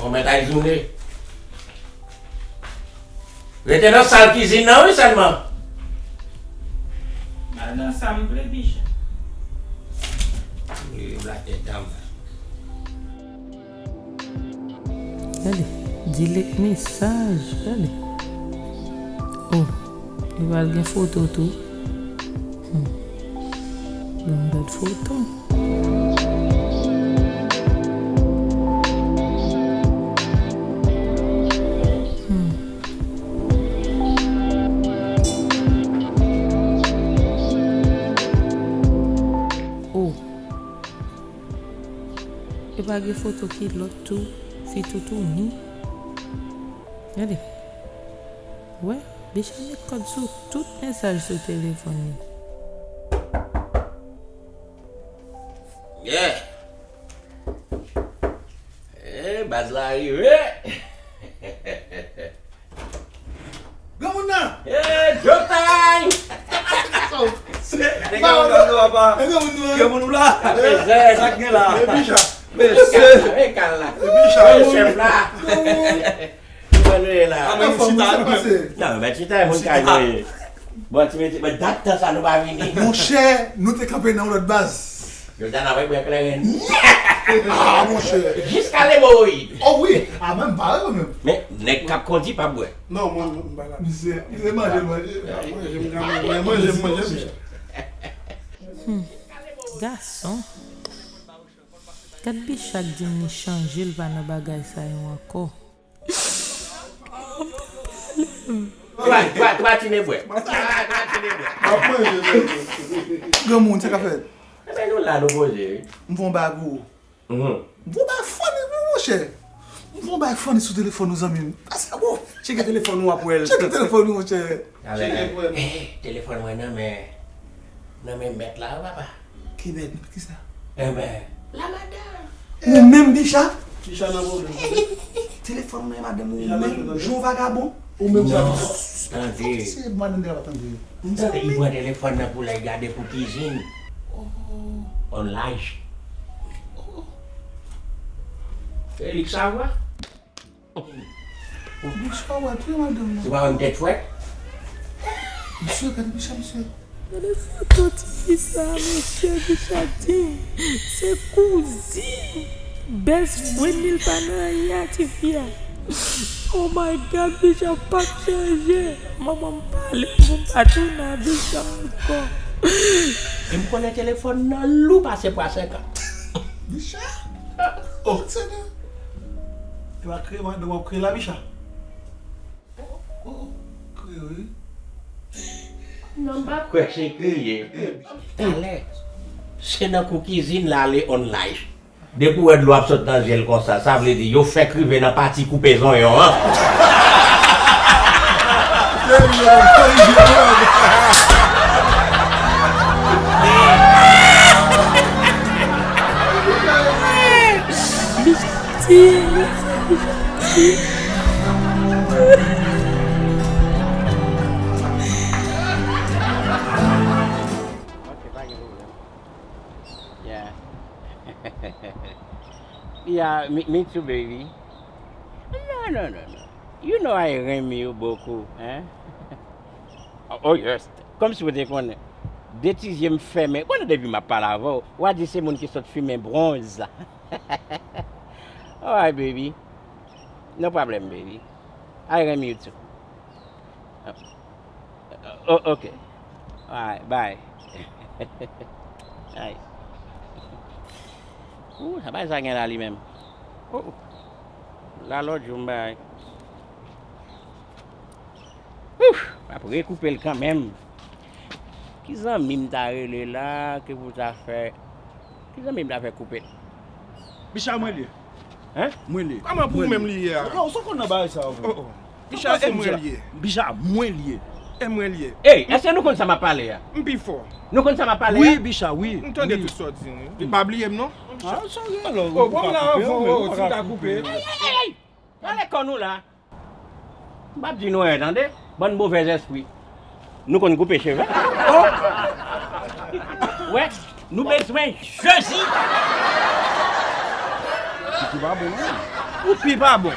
Mwen mèt al zoume. Rete nan sal kizin nan wi sèlman. M al nan sa m vle, Bicha. Wi, black tèt dam. Gade, delete mesaj, gade. Oh, li pral gen foto tou. Hmm. Ban m gad foto. Hmm. Oh. E pa gen foto kilòt tou, fi toutouni. Gade. Wè, Bicha met kòd sou tout mesaj sou telefòn li. Yeah. Eh, baz la rive. Granmoun nan! Eh, Joe Time! Gade granmoun nan, papa. Granmoun ou la? Sa k gen la? Mesye. Mesye. Chèf la. Mwen nou ye la. Anfòm, sa k pase? Non, men chita, moun kay nou ye. Bon, ti mete, men dat tan sa nou pa vini. Monchè, nou te kanpe nan yon lòt baz. Jodi a n ap bwè kleren. Ah, monchè. Jiska lemowoyid. Oh wi, ah, menm pa yo menm. Men, nèg k ap kondi pa bwè. Non, mwen, mwen pa la. Misye, misye manje, manje. Manje, manje, manje, manje, manje. Hmm. Gason. Gad Bicha k di m li chanje, l pa nan bagay sa yo ankò. Twa, twa, twa tine bwè. Twa, twa tine bwè. Granmoun, sa k ap fèt? Ebyen, nou la, nou poze, wi. M fè yon bagay pou ou. Mhm. M fè yon bagay funny pou ou, monchè. M fè yon bagay funny sou telefòn ou, zanmi m. Pase bon. Tcheke telefòn ou, w ap wè l. Tcheke telefòn ou, monchè. Tcheke pou wè. Eh, telefòn mwen nan men, nan men mèt la, wi, papa. Ki mèt? Kisa? Enben, la madanm. Ou menm, Bicha? Bicha nan pwoblèm. Telefòn mwen, madanm ou menm, jan w vagabon. Ou menm, Bicha. Tande. Se madanm li ap tande. M tande li pran telefòn nan pou l al gade pou kizin. Oh. On live. Oh. Felix Sawa. Bicha, w ap touye madanm nan. Ou pa wè m tèt fwèt? Mesye, gade Bicha, mesye. Gade foto tifi sa, mesye, Bicha di m se kouzin best friend li, l pa nan anyen a tifi a. Oh my God, Bicha p ap chanje. Manman m pale pou m pa tounen a Bicha ankò. E m konnen telefòn nan lou pase pwa senkant. Bicha? Oh. Yo pa kreye madanm w ap kreye la, Bicha. Oh, oh, oh, kreye, wi. Non, m pa kwè se kreye. Talè, se nan kou kizin l ale on live. Depi w wè dlo ap sot nan je l konsa, sa vle di yo fèk rive nan pati koupe zonyon an. Ok, pa gen pwoblèm. Yeah. Yeah, me, me too, baby. No, no, no, no. You know I renmen you beaucoup, hein? Oh, yes. Kòmsi w te konnen. De ti zye m fèmen. Konnen depi m ap pale avè w, w a di se moun ki sot fimen bronz. Alright, baby. No problem, baby. I renmen you too. Oh, okay. Alright, bye. Alright. Ooh, sa bay sa gen la li menm. Oh, oh. La lòt jou m bay. Ouf, m ap rekoupe l kanmenm. Ki zanmi m ta rele la, ki pou ta fè, ki zanmi m ta fè koupe l? Bicha, mwen li ye. Hein? Mwen li ye. Kòman pou ou menm li ye a? Non, ou sot konn nan bagay sa yo. Oh, oh. Bicha, e mwen li ye. Bicha, mwen li ye. E mwen li ye. Ey, èske nou konn sa m ap pale a? M pi fò. Nou konn sa m ap pale a? Wi, Bicha, wi. M tande tout sa w di, wi. Li pa bliye m, non. Ah, sa gen alò. Oh, bon, la, oh, oh, ti ta koupe. Ey, ey, ey, ey! Pale kò nou la. M p ap di nou anyen, tande? Bann movèzèspri. Nou konn koupe cheve. Oh! Wè, nou bezwen Jezi. Ou pi pa bon, non? Ou pi pa bon.